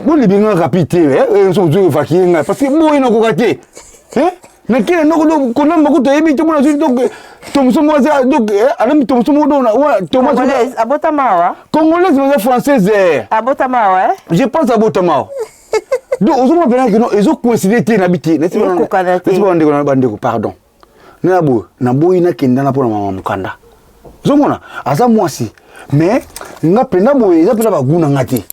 bolibi nga rapide te, so bozo évacuer ngai parce que boye nakoka te. Nakele ndoko konamba kutu oyebi te, mona azwi donc tomoso moko aza donc alami tomoso moko donc Congolaise abotama awa. Congolaise, baza française. Abotama awa. Je pense abotama awa. Donc ozomona mpena kino ezocoïncide te na bi te. Neti bandeko na bandeko, pardon, naya boye, naboyi nakendana mpona mama mokanda. Ozomona aza mwasi, mais nga mpenza boye eza mpenza bagu na nga te.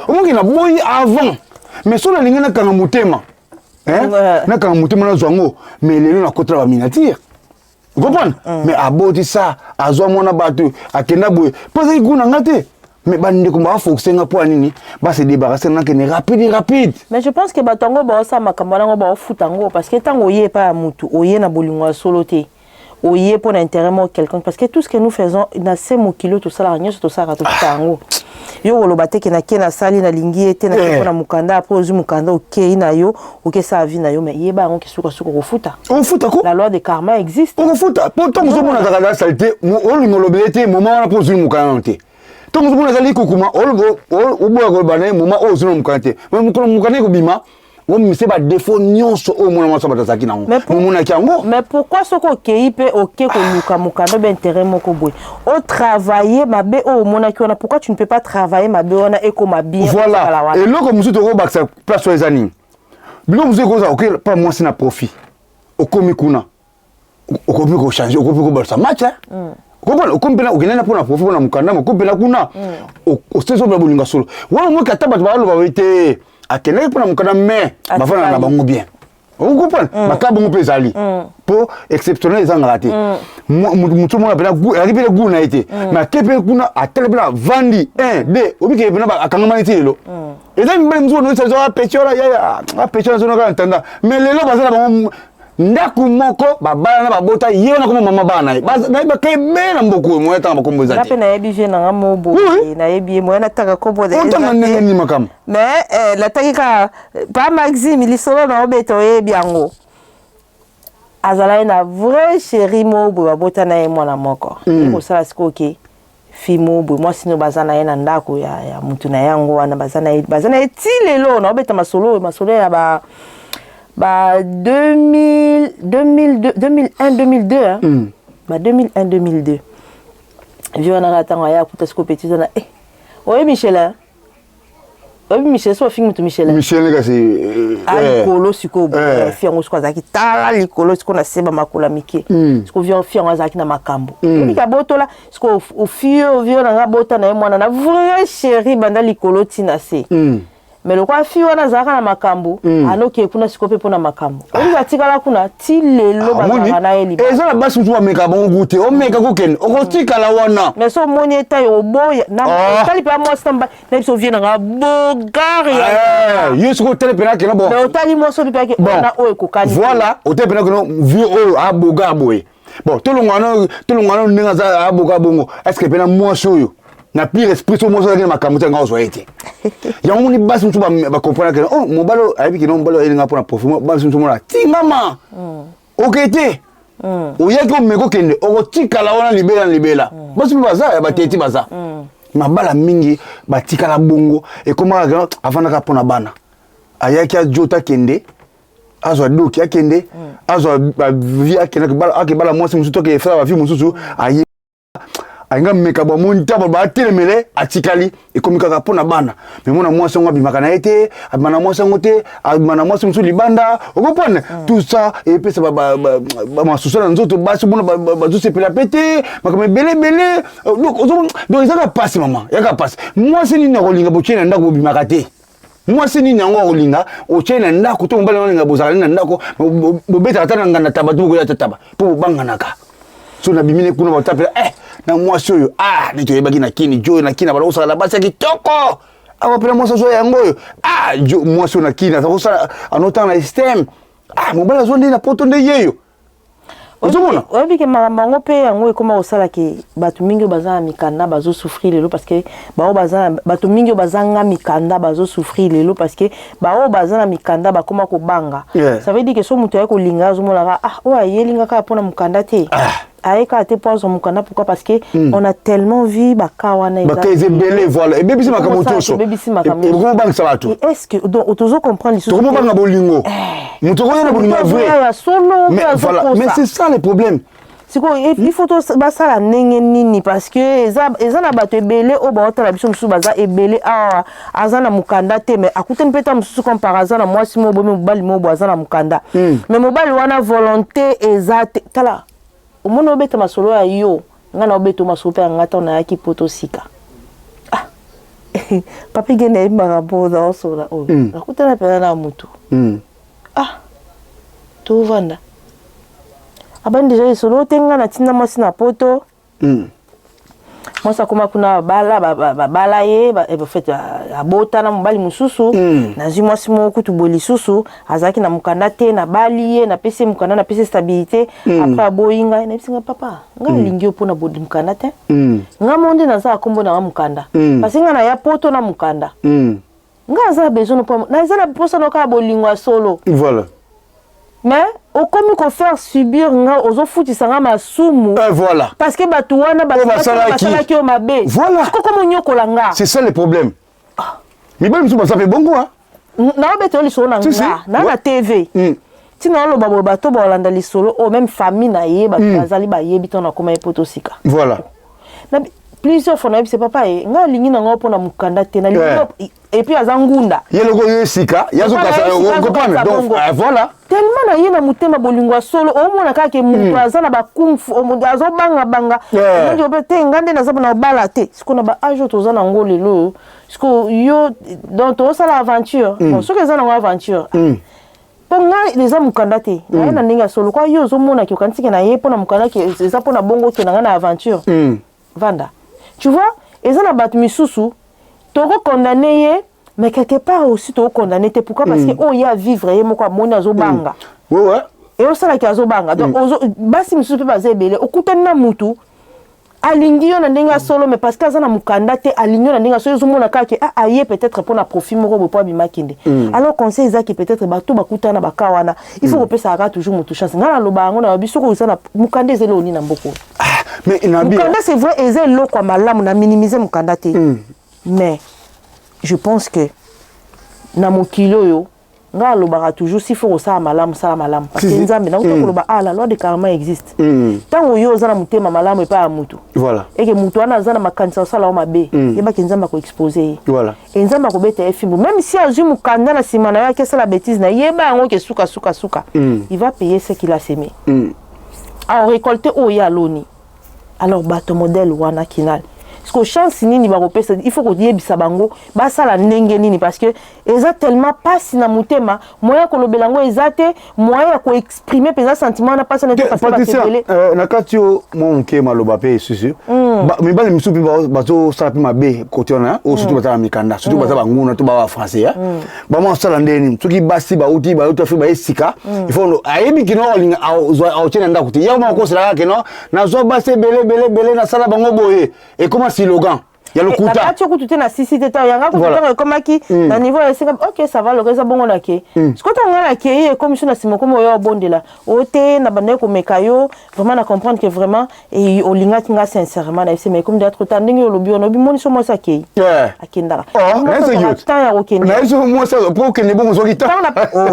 Omoki naboyi avant, mais so nalingi nakanga motema, nakanga motema nazwa yango, mais lelo nakotela baminiature, comprendre? Mais abotisa, azwa mwana bato, akenda boye mpo azali gu na nga te, mais bandeko bafoxe nga mpo ya nini? Base débarrasse, nakende rapide rapide. Mais je pense que bato yango baosala makambo wana yango, baofuta yango, parce que ntango oye epai ya mutu, oye na bolingo ya solo te, oye mpo na intérêt moko quelconque, parce que tout ce que nous faisons na se mokili oyo, tosalaka nyonso, tosalaka, tofuta yango. Yo koloba te ke nake, nasali, nalingi ye te, nake mpo na mokanda. Apres ozwi mokanda, okei na yo, okesala vie na yo, mais yeba yango ke sukasuka okofuta. Okofuta ko. La loi de karma existe. Okofuta, po ntango ozomona kaka na saleté, olinga olobele te moment wana mpo ozwi mokanda nano te. Ntango ozomona ezali kokuma, oboya koloba na ye moment oyo ozwi na mokanda te, mais mokolo mokanda ekobima, omise badéfauts nyonso oyo mwana mwasi bato azalaki nango, momonaki yango. Mais pourquoi soki okei mpe oke koluka mokanda obe intérêt moko boye, otravaille mabe oyo omonaki wana, pourquoi tu ne peux pas travailler mabe wana ekoma bien? Voilà, eloko mosusu tokobakisa place oyo eza nini? Biloko mosusu ekozala oke pa mwasi na profit, okomi kuna, okomi kochanger, okomi kobalisa match, comprendre? Okomi mpena okendani mpona profit, mpona mokanda, okomi mpena kuna, osesi mpena bolinga solo wana, moki ata bato baloba boye te, akendaki mpona mokanda, mais bafandaka na bango bien, okocomprendre? Baka bongo mpe ezali mpo exceptionnel ezangaka te. Motu mona mpena azalaki mpe gu na ye te, mais ake mpe kuna, atali mpena, avandi 1 2, obikeke mpena akangamani ti lelo. Eza mibali mosusu noisa apesi wana, yaya apesi wana zonaka ntanda, mais lelo baza na bango ndako moko, babala na babota, ye wana koma mama bana na ye, nayebaka ebele na mboka oyo, moya tanga bakombo eza te. Mpe nayebi vie nanga mo boye, nayebi ye, moya natanga kombo. Otanga ndenge nini makambo? Mais nataki kaka pa Maxime, lisolo na obeta, oyebi yango. Azalaki na vrai chéri mo boye, babota na ye mwana moko. Ekosala sikoyo ke fille mo boye, mwasi no baza na ye na ndako ya mutu na yango wana, baza na ye ti lelo. Naobeta masolo oyo, masolo ya ba 2000, 2002, 2001, 2002, hein? Ba 2001, 2002, vie wana kaka ntango aya akuta sikoyo petit wana, eh, oyebi Michel, oyebi Michel, so bafingi moto Michel. Michel kasi. A likolo sikoyo, fi yango sikoyo azalaki tala likolo sikoyo na se, bamakolo ya mike. Sikoyo fi yango azalaki na makambo, oyebiki abotola sikoyo fi oyo vie na nga, bota na ye mwana na vrai chéri, banda likolo ntina se. Mais lokola fi wana azalaka na makambo, anoke kuna sikoyo mpe mpona makambo, oyebiki atikala kuna ti lelo, bazalaka na ye libala. Eza na basi mosusu bameka bango gu te, omeka kokende, okotikala wana. Mais so omoni etai oboya, otali mpe mwasi na na biso, vie nanga beau gars. Ye soki otali mpena kena bon. Mais otali mwasi oyo mpe ake wana oyo ekokani. Voilà, otali mpena kena vie oyo abeau gars boye, bon, tolongwa no ndenge aza abeau gars bongo, est ce que mpena mwasi oyo na pire esprit, so mwasi azalaki na makambo te, nga ozwa ye te. Yango moni basi mosusu bacomprendre kena, oh, mobali oyo ayebi kena mobali oyo ayelinga mpona profit. Basi mosusu mona tingama, oke te, oyaki omeka okende, okotikala wana libela na libela. Basi mpe baza ya bateti, baza mabala mingi batikala bongo, ekomaka avandaka mpona bana, ayaki ajota, akende azwa doki, akende azwa bavie, akende akebala mwasi mosusu, toke efala bavie mosusu, aye. Alinga meka bamoni ntango batelemele, atikali ekomi kaka mpo na bana. Me mona mwasi yango abimaka na ye te, abima na mwasi yango te, abima na mwasi mosusu libanda, okopone tout ça epesa bamasusu na nzoto. Basi mona bazosepela mpe te, makambo ebele ebele. Donc ezaka mpasi, mama, yaka mpasi. Mwasi nini akolinga botie na ndako bobimaka te? Mwasi nini yango akolinga otie na ndako to mobali olinga bozalaka nini na ndako, bobetaka ata na nganda taba to bokoya ata taba mpo bobanganaka? So nabimi ne kuna, batapela na mwasi oyo, ah, nde toyebaki na kini jo na kini abala kosala na basi ya kitoko. Awa mpena mwasi azwa yango oyo, ah, jo mwasi oyo na kini aza kosala anotanga na système. Ah, mobali azwa nde na poto nde yeyo ozomona. Oyebi ke makambo yango mpe yango ekóma kosala ke bato mingi oyo baza na mikanda bazosouffrir lelo, parce que baoyo baza na, bato mingi oyo bazanga mikanda bazosouffrir lelo, parce que baoyo baza na mikanda bakóma kobanga. Ça veut dire ke so moto aye kolinga, azomonaka, ah, oyo ayelinga kaka mpona mokanda te. Aye kaka te mpo azwa mokanda. Pourquoi? Parce que on a tellement vu baka wana. Baka eza ebele, voilà, ebebisi makambo nyonso. Ebebisi makambo. Ekomobangisa bato. Est ce que donc tozo comprendre lisusu? Tokomobanga bolingo, moto okoya na bolingo ya vrai. Ya solo. Mais voilà, mais c'est ça le problème. Sikoyo il faut basala ndenge nini? Parce que eza na bato ebele oyo baotala biso, mosusu baza ebele awa, aza na mokanda te, mais akutani mpe ta mosusu comme par aza na mwasi moko bomi, mobali moko boye aza na mokanda, mais mobali wana volonté eza te. Tala, omoni, obeta masolo ya yo, ngai na obeta masolo mpe ya ngai. Ntango nayaki poto sika, ah, papi gene ayebaka mpo naosola oyo. Nakutana mpenza na motu. Ah, tovanda, abandi deja lisolo te, ngai natinda mwasi na poto. Mwasi akoma kuna, babala, babala ye, en fait abota na mobali mosusu. Nazwi mwasi moko kutu boye lisusu, azalaki na mokanda te, nabali ye, napesi ye mokanda, napesi ye stabilité. Après aboyi ngai. Nayebisi ngai, papa, ngai alingi yo mpona mokanda te. Ngai mo nde naza kombo nanga mokanda, parce ngai naya poto na mokanda. Ngai aza na besoin mpo naza na mposa no kaka bolingo ya solo. Voilà. Mais okomi kofaire subir nga, ozofutisa nga masumu. Voilà. Parce que bato wana basalaki yo mabe. Voilà. Sikokomi onyokola nga. C'est ça le problème. Mibali mosusu baza mpe bongo. Naobeta yo lisolo na nga na TV. Ntina oloba boye, bato baolanda lisolo oyo, même famille na ye, bato bazali bayebi ntango nakoma ye poto sika. Voilà. Plusieurs fois nayebisi papa ye, ngai alingi na ngai mpona mokanda te, nalingi. Et puis aza ngunda. Ye loko yo esika yazokasa, comprendre? Donc voilà. Tellement na ye na motema bolingo ya solo, omona kaka ke moto aza na bakumfu, azobangabanga te. Ngai nde naza na obala te. Sikoyo na baage oyo toza nango lelo, sikoyo yo donc tozosala aventure. Bon, soki eza nango aventure, mpo ngai eza mokanda te, naye na ndenge ya solo kwa. Yo ozomonaki, okanisi ke na ye mpona mokanda, ke eza mpona bongo ke na ngai na aventure. Vanda, tu vois, eza na bato misusu tokokondane ye, mais quelque part aussi tokokondane te. Pourquoi? Parce que oyo ye avivre, ye moko amoni, azobanga. Eosalaki azobanga. Donc basi misusu mpe baza ebele, okutani na mutu alingi yo na ndenge ya solo, mais parce que aza na mokanda te, alingi yo na ndenge ya solo, ozomona kaka ke ah, aye peut-être mpona profit moko boye mpo abima kende. Alors conseil ezaki peut-être bato bakutana na baka wana, il faut kopesaka kaka toujours motu chance. Ngai naloba yango na babi, soki oza na mokanda, eza eloko nini na mboka oyo? Mokanda, c'est vrai, eza eloko ya malamu, na minimiser mokanda te, mais je pense que na mokili oyo, ngai alobaka toujours, s'il faut kosala malamu, sala malamu, parce que Nzambe nauta koloba, ah, la loi de karma existe. Ntango yo oza na motema malamu epai ya mutu, eke mutu wana aza na makanisa kosala yo mabe, yebaki Nzambe akoexpose ye. E Nzambe akobeta ye fimbu, même si azwi mokanda na nsima na yo, ake asala bétise na yeba yango ke suka suka suka, il va payer ce qu'il a semé, aorécolte oyo ye aloni. Alors bato modèle wana kinal, parce que chance nini bakopesa? Il faut koyebisa bango basala ndenge nini, parce que eza tellement pasi na motema, moyen ya kolobela yango eza te, moyen ya koexprime mpenza sentiment wana pasi na te, parce que bato ebele. Na kati oyo mwa moke maloba mpe esusu, mibali misusu mpe bazosala mpe mabe kote wana oyo, surtout baza na mikanda, surtout baza banguna to baba français, bama osala ndenge nini soki basi bauti Afrique, baye sika? Il faut ayebi kino alinga aotie na ndako te, yango makoselaka kino nazwa basi ebele ebele ebele, nasala bango boye, ekoma slogan ya lokuta. Nakati kutu te na sisi te, ntango yanga kutu, ntango ekomaki na niveau ya esika, ok, ça va, loko eza bongo, nake. Sikoyo ntango ngai nakei, ekomi so na nsima, okomi oyo obondela o te, na bandaki komeka yo vraiment, na comprendre que vraiment olingaki nga sincèrement, na yebisi, mais ekomi déjà trop tard. Ndenge olobi wana, obimoni so mwasi akei, akendaka temps ya kokende. Po okende bongo, ozwaki temps?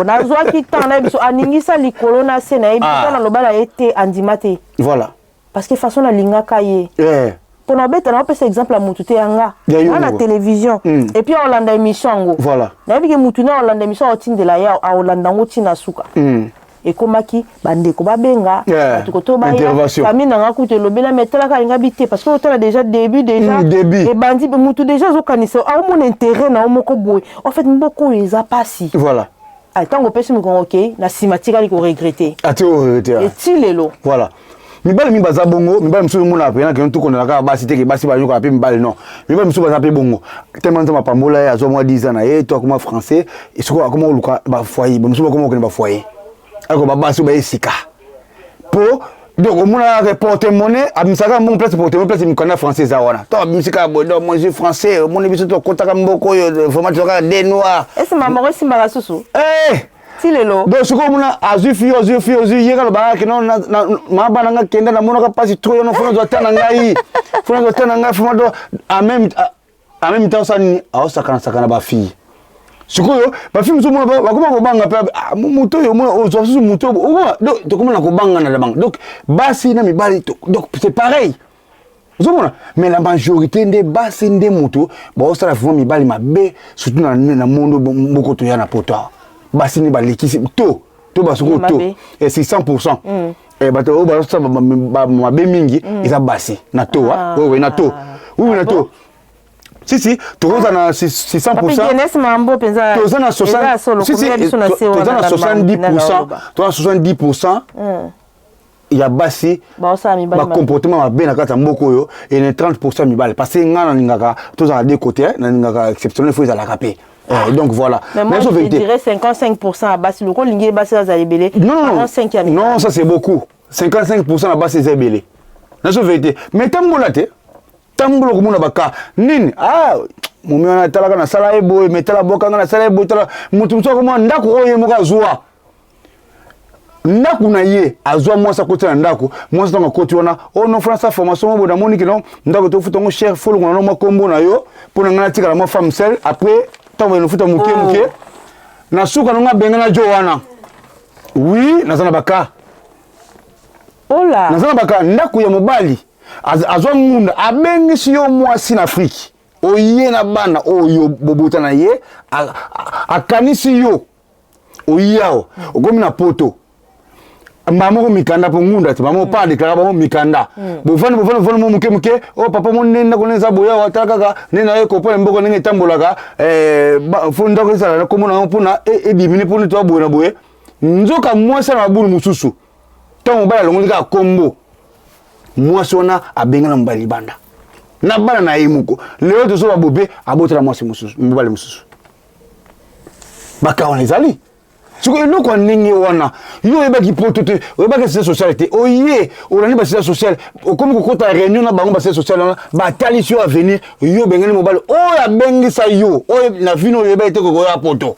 Nazwaki temps, nayebi so aningisa likolo na se, nayebi ntango naloba na ye te, andima te. Voilà. Parce que façon nalingaka ye. Mpona obeta, naopesa exemple ya mutu te, yanga Ya yo nga na moko. télévision et puis aolanda émission yango. Nayebi ke mutu na aolanda émission, aotindela ye, aolanda yango ntina suka. Ekomaki bandeko babenga bato koto baya. Intervention. Famille nanga kutu elobela, mais talaka alinga bi te, parce que otala déjà début déjà. Début. Ebandi, mutu déjà azokanisa, aomona intérêt na yo moko boye. En fait, mboka oyo eza pasi. Ah, ntango opesi mokongo, okei na nsima, tikali koregretter. Ati oregretter. Eti lelo. Voilà, mibali mingi baza bongo. Mibali mosusu omona pena keno tokondana kaka basi teke, basi bayokaka mpe mibali. Non, mibali mosusu baza mpe bongo. Tellement Nzambe apambola ye, azwa mwa 10 ans na ye to akoma français, sikoyo akoma koluka bafoyer. Bamosusu bakoma kokende bafoyer, ako babasi oyo baye sika po. Donc omona kaka porte monnaie, abimisaka mbongo place porte monnaie, place mikanda français eza wana. To abimisi kaka boye. Donc moi je français, omoni biso tokotaka mboka oyo vraiment tozaka de noir. Ese mama esimbaka susu? Eh! Ti lelo. Donc sikoyo omona azwi fille, azwi fille, azwi ye kaka, lobaka keno maba na nga kenda, namonaka mpasi trop yo no fona azwa ta na ngai, fona azwa ta na ngai fona. Donc en même temps osala nini? Aosakana-sakana bafille. Sikoyo bafille mosusu omona bakoma kobanga mpe moto oyo omona ozwa susu moto oyo omona. Donc tokoma na kobangana na bango. Donc basi na mibali donc c'est pareil, ozomona. Mais la majorité nde basi nde moto baosala vraiment mibali mabe, surtout na mondo moko toya na poto awa. Basi nde balekisi to basoko to Mabe. 600. Bato oyo bazosala mabe mingi eza basi na to. Oui, na to, oui, na to. Si, si, tokoza na 600. Papi Guinness, mambo mpenza. Toza na eza ya solo. Si, si, komela biso na se toza wana na 70, toza na 70 ya basi baosala mibali mabe. Bacomportement mabe na kati ya mboka oyo ene 30 mibale, parce que ngai nalingaka tozala deux côté, nalingaka exceptionnel, faut ezalaka mpe. Donc voilà. Mais moi, biso je te vérité. dirais 55 ya basi. Loko olingi basi bazala ebele. Non, non, non. 45 ya mibali. Non, ça c'est beaucoup. 55 na basi eza ebele naso vérité. Mais tambola te, tambola komona baka nini. Ah, momi wana talaka, nasala ye boye, mais tala bokanga, nasala ye boye. Tala moto mosusu akomona ndako oyo ye moko azwa ndako na ye, azwa mwasi, akoti na ndako. Mwasi ntango akoti wana, o non, fona formation mo boye, namoni kino ndako tofuta yango cher, folongola no mwa kombo na yo mpo na ngai natikala mwa femme seule. Après ntango enofuta moke moke, na suka nongo abengana jo wana. Oui, naza na baka. Ola. Naza na baka. Ndako ya mobali, azwa ngunda, abengisi yo mwasi na Afrique, oye na bana oyo bobota na ye, akanisi yo oyi awa, okomi na poto, mbala moko mikanda mpo ngunda te, bango pa adeklara bango mikanda. Bovandi, bovandi, bovandi mo moke moke. O papa mo nde ndako nde eza boye awa, tala kaka nde na ye kopona mboka ndenge etambolaka. Fo ndako ezala na kombo na yango mpona edimine, mpona toya boye na boye. Nzoka mwasi na mabulu mosusu, ntango mobali alongoli kaka kombo, mwasi wana abengana mobali libanda na bana na ye moko. Lelo tozoba bobe, abotela mwasi mosusu, mobali mosusu. Baka wana ezali sikoyo eloko ya ndenge wana. Yo oyebaki poto te, oyebaki assistance sociale te, oye olandi baassistance sociale, okomi kokota réunion na bango baassistance sociale wana, batalisi yo avenir. Yo obengani mobali oyo abengisa yo, oyo na vino oyo oyebaki te kokoya poto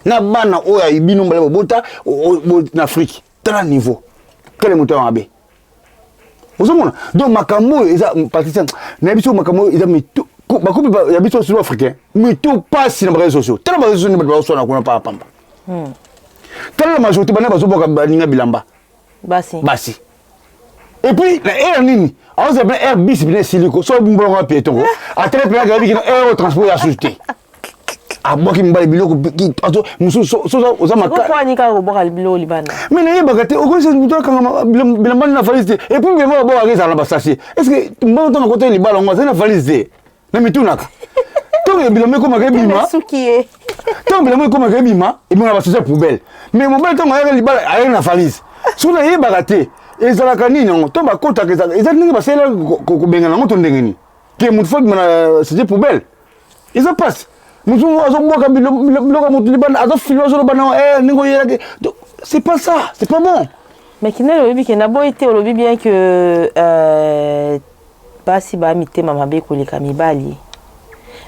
na bana oyo ayibino mbala bobota na Afrique. Tala niveau kele moto ya mabe ozomona. Donc makambo oyo eza, Patricia, nayebi so makambo oyo eza mitu bakomi ya biso sud africain, mitu pasi na baréseaux sociaux. Tala baréseaux sociaux, bato bazoswana kuna pamba pamba. Tala la majorité bana bazoboka baninga bilamba. Basi. Basi. Et puis na aire nini aozala mpena aire bis mpena esiliko so mbolongo ya piéton ko atele mpena kayebi kino aire oyo transport ya susu te, abwaki mibali biloko mosusu oza makani kaka kobwaka biloko libanda. Mais nayebaka te, okosi moto akanga bilamba na valise te. Et puis bilamba babwakaka ezala na basachet. Est ce que mbongo ntango akota libala yango azali na valise te? Na mitunaka, ntango bilamba ekomaka ebima, ntango bilamba ekomaka ebima, ebima na basachet poubelle. Mais mobali ntango ayaka libala, ayaki na valise. Soki nayebaka te ezalaka nini yango, ntango bakotaka eza ndenge basalela kobengana yango to ndenge nini ke motu fo bima na sachet poubelle. Eza mpasi. Motu azobwaka biloko ya motu libanda, azofilme, azoloba na ndenge oyelaki. C'est pas ça, c'est pas bon. Mais Kinel, oyebi ke naboyi te, olobi bien que basi baya mitema mabe koleka mibali.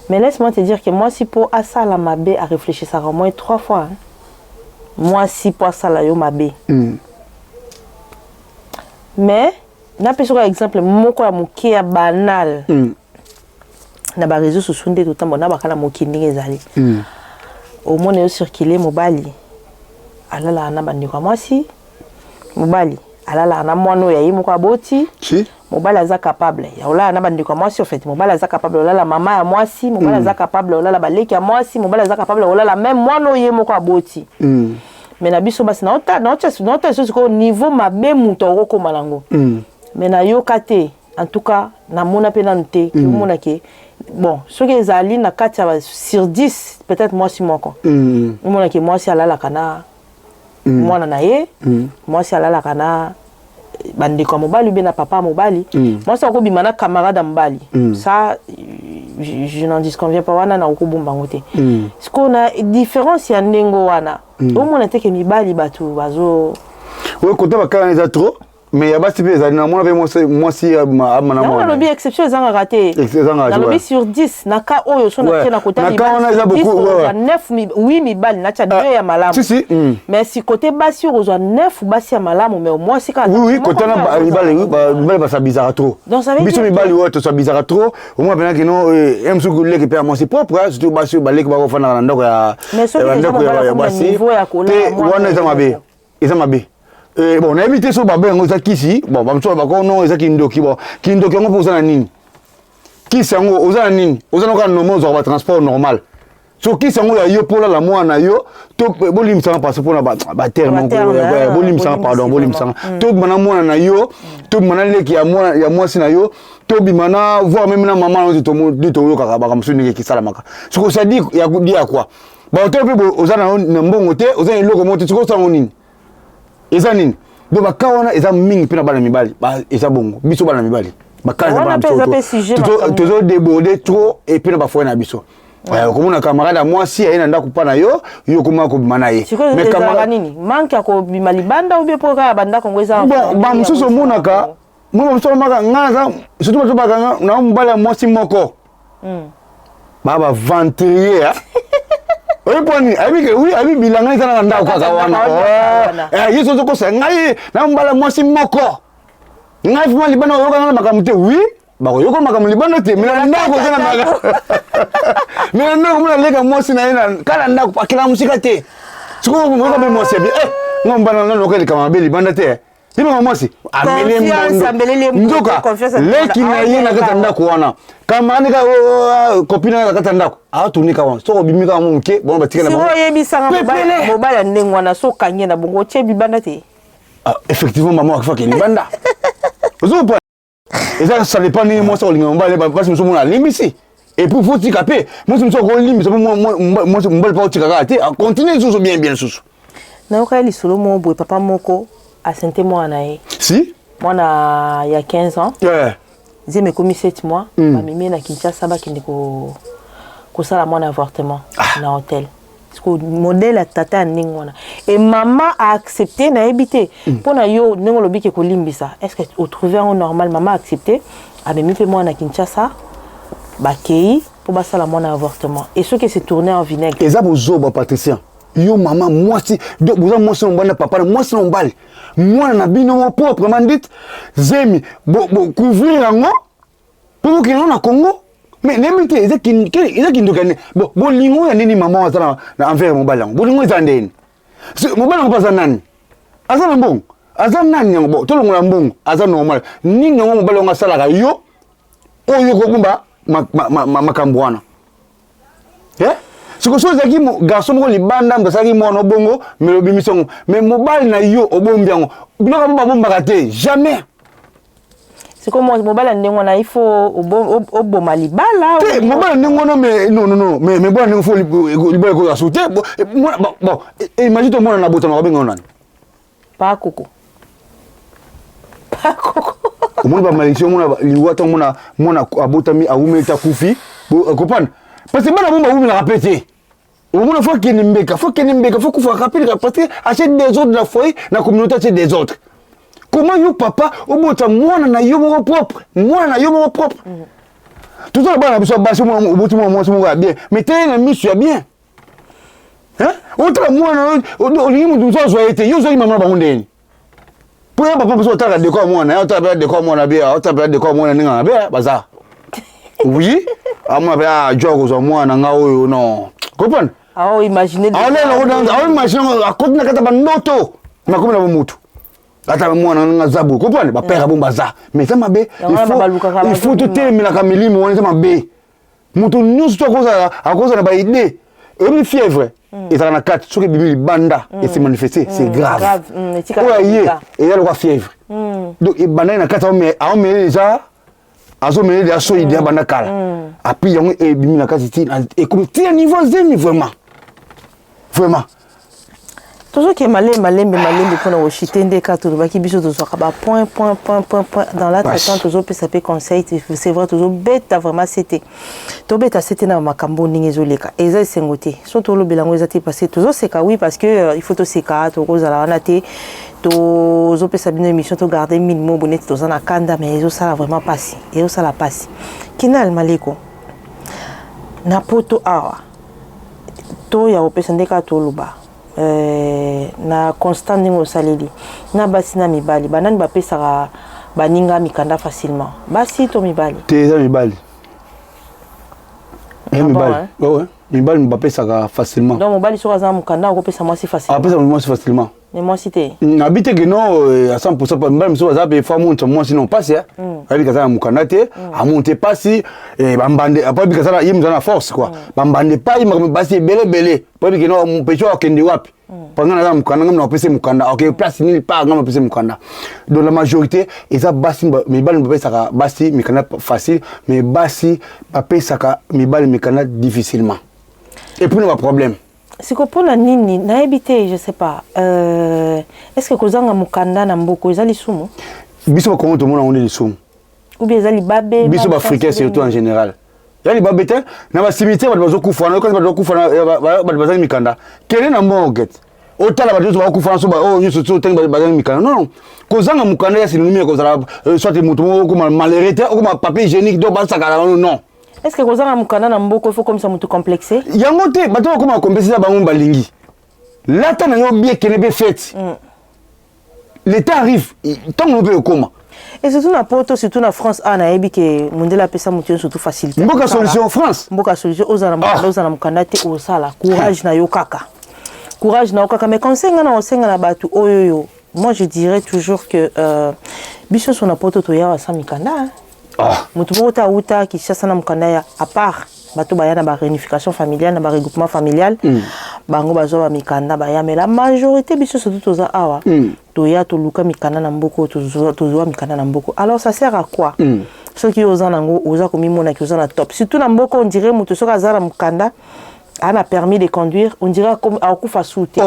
Mais laisse-moi te dire que mwasi mpo asala mabe, aréfléchissaka au moins trois fois, hein. Mwasi mpo asala yo mabe. Mais napesi oka exemple moko ya moke ya banal. Na baréseaux sociaux nde totambola na baka na mokili ndenge ezali. Omona yo circule, mobali alalaka na bandeko ya mwasi, mobali. Alalaka na mwana oyo ya ye moko aboti. Si. Mobali aza capable ya kolala na bandeko ya mwasi, en fait mobali aza capable ya kolala mama ya mwasi, mobali aza capable ya kolala baleki ya mwasi, mobali aza capable ya kolala même mwana oyo ye moko aboti. Mais na biso basi, naotia lisusu sikoyo niveau mabe moto akokokóma nango. Mais nayoka te, en tout cas namona mpe nanu te ke omona ke, bon, soki ezali na kati ya sur 10, peut-être mwasi moko. Omona ke mwasi alalaka na mwana na ye, mwasi alalaka na bandeko ya mobali ube na papa ya mobali, mwasi akobima na camarade ya mobali. Ça, je n'en disconviens pas, wana nakokobomba yango te. Sikoyo na différence ya ndenge wana, omona te ke mibali bato bazo Oui, kota bakala eza trop, mais ya basi mpe ezali. Namona mpe mwasi ama na mwana. Nalobi exception ezangaka te. Nalobi sur 10, na cas oyo so natie na kota Na cas wana eza beaucoup. 9, 8 mibali, natia 2 ya malamu. Si, si. Mais si côté basi, okozwa 9 basi ya malamu, mais mwasi kaka. Oui, kota na mibali, mibali basabizaka trop. Biso mibali oyo tosabizaka trop. Omona mpena kino ye mosuku leki mpe ya mwasi propre, surtout basi oyo baleki bakofandaka na ndako ya ndako ya basi te. Wana eza mabe, eza mabe. Bon, nayebi te so babe yango eza kisi. Bon, bamosusu bako non, eza kindoki. Bon, kindoki yango mpo oza na nini? Kisi yango oza na nini? Oza na kaka normal, ozwaka batransport normal. So kisi yango ya yo mpo olala mwana na yo to, bolimbisanga parce mpona baterme moko, bolimbisanga, pardon, bolimbisanga, tobima na mwana na yo, tobima na leki ya mwasi na yo, tobima na, voire même na mama na yo. Nde toyokaka makambo mosusu ndenge ekisalamaka. Siko sadi ya kwa bahotel mpe oza na mbongo te, oza na eloko moko te. Siko osango nini? Eza nini? Donc baka wana eza mingi mpe na bana mibali eza bongo. Biso bana mibali, baka tozodéborde trop. Et puis na bafoyer na biso, okomona camarade ya mwasi aye na ndako mpa na yo, yo okoma kobima na ye. Nini, manque ya kobima libanda ou bien mpo kaka bandako yango eza? Bon, bamosusu omonaka mo bamosusu omaka ngai naza, surtout bato bakanga na mobali ya mwasi moko, baa baaventurier. Oyebi mpo nini? Ayebi ke oui, ayebi bilanga eza na ndako kaka wana. Ye so ozokosa ngai na mobali ya mwasi moko, ngai vraiment libanda oyokanga na makambo te. Oui, bakoyoka makambo libanda te, mais na ndako oza na makambo. Mais na ndako mona leka mwasi na ye kala ndako, akela mosika te. Sikoyo oyoka mpe mwasi abi nga mobali na noka elekama mabe libanda te. Libanga mwasi ameli mbondo, nzoka leki na ye na kati ya ndako wana, camarade ka, copine na kati ya ndako, aotourne wana. Soki obimi kaka mo moke, bongo batikala. Sikoyo oyebisanga, mobali ya ndenge wana, so okangi na bongo, otie libanda te? Effectivement, mama akufaki libanda. Ozopa eza, ça dépend ndenge mwasi akolinga mobali. Basi mosusu mona alimbisi, et puis faut tika mpe mwasi mosusu akolimbisa mpe mwasi, mobali mpe akotika kaka te, acontinue lisusu bien bien lisusu. Nayoka lisolo moko boye, papa moko asente mwana na ye. Si. Mwana ya 15 ans. Zemi ekomi 7 mois, bamemi ye na Kinshasa, bakende kosala mwana avortement na hôtel. Modèle ya tata ya ndenge wana e mama aaccepte, nayebi te mpo na yo ndenge olobi ke kolimbisa, est ce que otrouve yango normal? Mama accepte, amemi mpe mwana na Kinshasa, bakei mpo basala mwana avortement, et soki se tourner en vinaigre? Eza bozoba, Patricien. Yo mama mwasi, boza mwasi na mobali na papa na mwasi na mobali, mwana na bino mo proprement dit zemi, couvrir yango mpo bokende na Congo. Mais nayebi te, eza kindoki ya bon bolingo ya nini mama aza na envers mobali yango? Bolingo eza ndeni? Mobali yango mpe aza nani? Aza na mbongo? Aza nani yango? Bon, tolongola mbongo, aza normal. Nini yango mobali yango asalaka yo oyo kobomba makambo wana? Sikoyo so ozalaki garçon moko libanda, moto asalaki mwana obongo, mais obimisi yango, mais mobali na yo obombi yango. Biloko yango babombaka te, jamais. Sikoyo mobali ya ndenge wana, il faut oboma libala? Te, mobali ya ndenge wana, mais non, non, non, mais mobali ya ndenge, faut libala ekozala su te. Bon, imagine to mwana na botama, babenga nani? Pa koko, pa koko. Omoni bamalédiction, omona liwa ntango mona mwana abotami, awumeli te, akufi. Comprendre, parce que bana bo bawumelaka mpe te. Omona, faut akende mbeka, faut akende mbeka, faut kufa rapide, parce que atie désordre na foyer, na communauté, atie désordre. Comment yo papa obota mwana na yo moko propre, mwana na yo moko propre? Toza na bana na biso ya basi. Oboti mwana mwasi moko ya bien, mais tele na miso ya bien, otala mwana, olingi moto mosusu azwa ye te. Yo ozwaki mama na bango ndeni mpo ya papa mosusu otalaka deko ya mwana, otala mpe deko ya mwana bia, otala mpe deko ya mwana ndenge mabe baza. Oui, amona mpe ajwa kozwa mwana nga oyo, non, comprendre. Aoimagine. Aoimagine, akoti na kati ya bandoto, nakomi na bomotu. Ata mwana nga aza boye, comprendre? Ba père bon baza. Mais eza mabe, il faut totelemelaka milimo wana, eza mabe. Moto nyonso to akozala akozala na ba idée. Oyebi fièvre ezalaka na kati, soki ebimi libanda ese manifeste, c'est grave. Oyo aye eza lokola fièvre. Donc ebandaki na kati, aomele déjà, azomele déjà soyi déjà banda kala. Apui yango ebimi na kati ti ekomi ti na niveau zemi, vraiment, vraiment. Tozokende malembe, malembe, malembe mpona koshite. Nde kaka tolobaki, biso tozwaka ba point, point, point, point, point dans l'entretemps. Tozopesa mpe conseil, c'est vrai, tozobeta vraiment sete, tobeta sete na makambo ndenge ezoleka. Eza esengo te so tolobela yango, eza te parce que tozoseka, oui, parce que il faut toseka. Tokozala wana te, tozopesa bino émission, togarde minimo bo neti toza na kanda, mais ezosala vraiment mpasi, ezosala mpasi. Kinal Maleko na poto awa, to ya kopesa nde kaka toloba na constant ndenge osaleli na basi na mibali, banani bapesaka baninga mikanda facilement, basi to mibali? Te, eza mibali. Eza mibali, ouais. Mibali bapesaka facilement. Donc mobali soki aza na mokanda, akopesa mwasi facilement? Apesa mwasi facilement. Mais mwasi te? Nabi te ke non à 100. Mibali mosusu baza mpe fa monta mwasi non pasi, ayebika aza na mokanda te, amonte pasi bambande, apo ayebika aza ye moto aza na force quoi. Bambande epai makambo basi ebele ebele, po ayebike no pecho akende wapi, mpo nga naza na mokanda, nga napesa mokanda, ok, place nini pa nga napesa mokanda. Donc la majorité eza basi. Mibali bapesaka basi mikanda facile, mais basi bapesaka mibali mikanda difficilement, et puis na baproblème. Siko mpona nini? Nayebi te, je sais pas. Est ce que kozanga mokanda na mboka eza lisumu? Biso bakongo tomona yango nde lisumu. Ou bien eza libabe? Biso baafricain surtout, en général, ya libabe te. Na bacimetière bato bazokufa wana, bato bazokufa, bato bazangi mikanda. Kende na morgue, otala bato nyonso bakokufa na so, oyo nyonso so otangi bazangi mikanda. Non, non, kozanga mokanda ya synonyme ya kozala soit moto moko okoma malheureux te, okoma papier hygiénique, donc basakala. Non. Est ce que kozanga mokanda na mboka, il faut komisa moto complexe? Yango te, bato bakoma complexe eza bango balingi. Lata na yo bien, kende mpe fête, l'état arrive, ntango mpe ekoma. Et surtout na poto, surtout na France a, nayebi ke mondele apesa moto nyonso surtout facilité. Mboka solution, France. Mboka solution, ozala na mokanda, ozala na mokanda te, osala courage na yo kaka, courage na yo kaka. Mais conseil nga na osenga na bato oyo oyo, moi je dirais toujours que biso nyonso na poto toyawa sans mikanda. Moto moko te awuta Kinshasa na mokanda ya, à part bato baya na baréunification familiale, na baregroupement familial, bango bazwa bamikanda baya. Mais la majorité, biso surtout toza awa, toya toluka mikanda na mboka, tozwa mikanda na mboka. Alors ça sert à quoi? Soki oza nango, oza komimonaki oza na top, surtout na mboka. On dirait moto soki aza na mokanda, aza na permis de conduire, on dirait akokufa su te.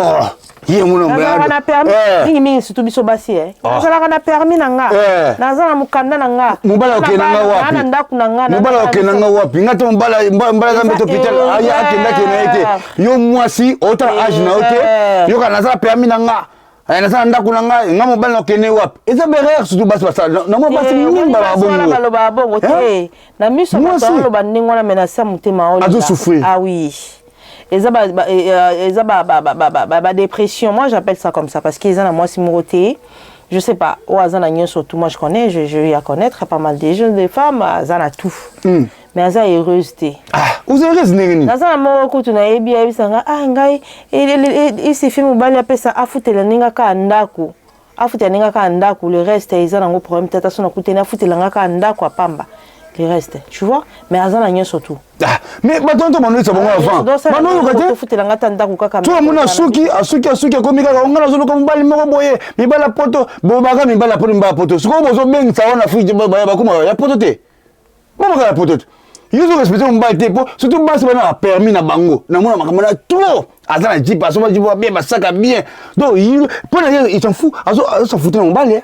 Nazalaka na permis mingimingi, surtout biso basi. Nazalaka na permis na nga, naza na mokanda na nga. Mobali akende nga wapi? Na ndako na nga. Mobali akende nga wapi? Nga te, mobali aza mbeto hôpital, aya akendaki na ye te. Yo mwasi otala age na yo te, yoka naza na permis na nga, naza na ndako na ngai, nga mobali nakende wapi? Eza berere, surtout basi basala namona basi mingi balobaka bongo te. Na miso bato aloba ndenge wana, mais na sa motema azosouffrir. Ah oui, eza eza badépression, moi j'appelle ça comme ça, parce que eza na mwasi moko te, je sais pas, oyo aza na nyonso tout. Moi je connais, je eu à connaître pas mal de jeunes, des femmes aza na tout, mais aza heureuse te. Ah, oza heureuse ndenge nini? Naza na moko kutu nayebi, ayebisanga: "Ah, ngai isifi mobali apesa afutela ndenge kaka ndako, afutela ndenge kaka ndako, le reste eza nango problème te. Ata so nakuteni, afutelanga kaka ndako apamba, le reste, tu vois." Mais aza na nyonso tout. Ah, mais bato wana to banoyisa bango avant, banoyoka te. Tofutelanga ata ndako kaka. To amona asuki, asuki, asuki, akomi kaka: "Nga nazoluka mobali moko boye." Mibali ya poto, bobaka mibali ya poto, mibali ya poto. Sikoyo bozobengisa wana Afrique, bakoma ya poto te, babaka ya poto te. Yo ozo respecte mobali te, po surtout basi bana bapermis na bango, namona makambo na trop. Aza na jeep, asomba jeep bien, basaka bien, donc mpo na ye il s'en fout, azo foutre na mobali.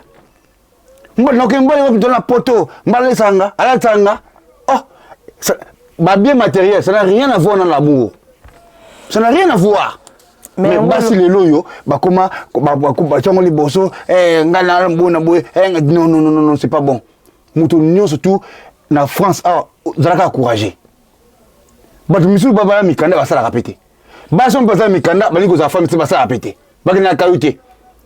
Mobali nakoki, mobali wapi? To na poto, mobali alesanga, alatisanga. Oh, babien matériel, ça n'a rien à voir na l'amour, ça n'a rien à voir. Mais basi lelo oyo bakoma batiango liboso: "Ngai na boye na boye." Non, non, non, non, c'est pas bon. Moto nyonso tu na France awa ozalaka encouragé. Bato misusu babala mikanda, basalaka pe te. Basi mpe bazala mikanda, balingi kozala femme te, basalaka pe te, bakendaka kayo te,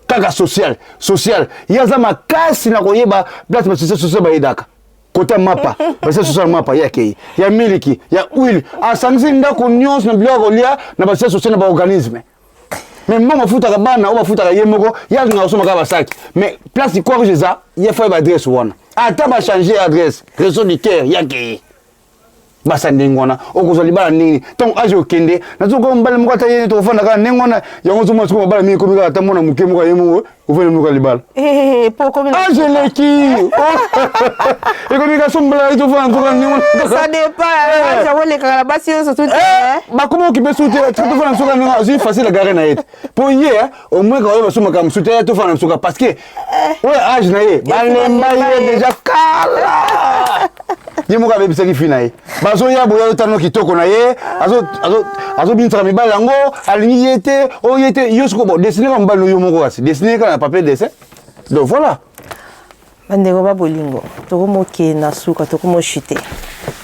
kaka social, social. Ye aza makasi na koyeba place basocial, social bayedaka kota mapa, basia social mapa, ye akei ya miliki, ya huile, asangisi ndako nyonso na biloko ya kolia na basia social, na baorganisme. Mais mbongo afutaka bana oyo bafutaka ye moko, ye alingaka kosomba kaka basaki. Mais place croix rouge eza, ye faut ayeba adresse wana. Ata ba changer adresse, Réseau du Cœur yakeye. Basa ndenge wana okozwa libala ndenge nini? Ntango age okende nazokoka mobali moko ata ye tokofanda kaka ndenge wana, yango ozomona sikoyo mabala mingi ekomi kaka ata mwana moke moko aye moko ofandi moko ya libala, age eleki, ekomi kaka sombala tofanda nzoka ndenge wana. Ça dépend, age yango elekaka na basi nyonso tu te. Bakoma okipe su te, tofanda nsuka ndenge azwi facile agare na ye te, mpo ye au moins kaoyeba so makambo mosusu te, tofanda nsuka parce que oyo age na ye balemba ye déjà kala. Ye moko abebisaki fi na ye, bazoya boya otano kitoko na ye, azobinisaka mibali yango, alingi ye te, oyo ye te. Yo siko bon, dessine ka mobali yo moko, kasi dessine kaka na papier dessin. Donc voilà. Bandeko ba bolingo, tokomokende na suka, tokomochute.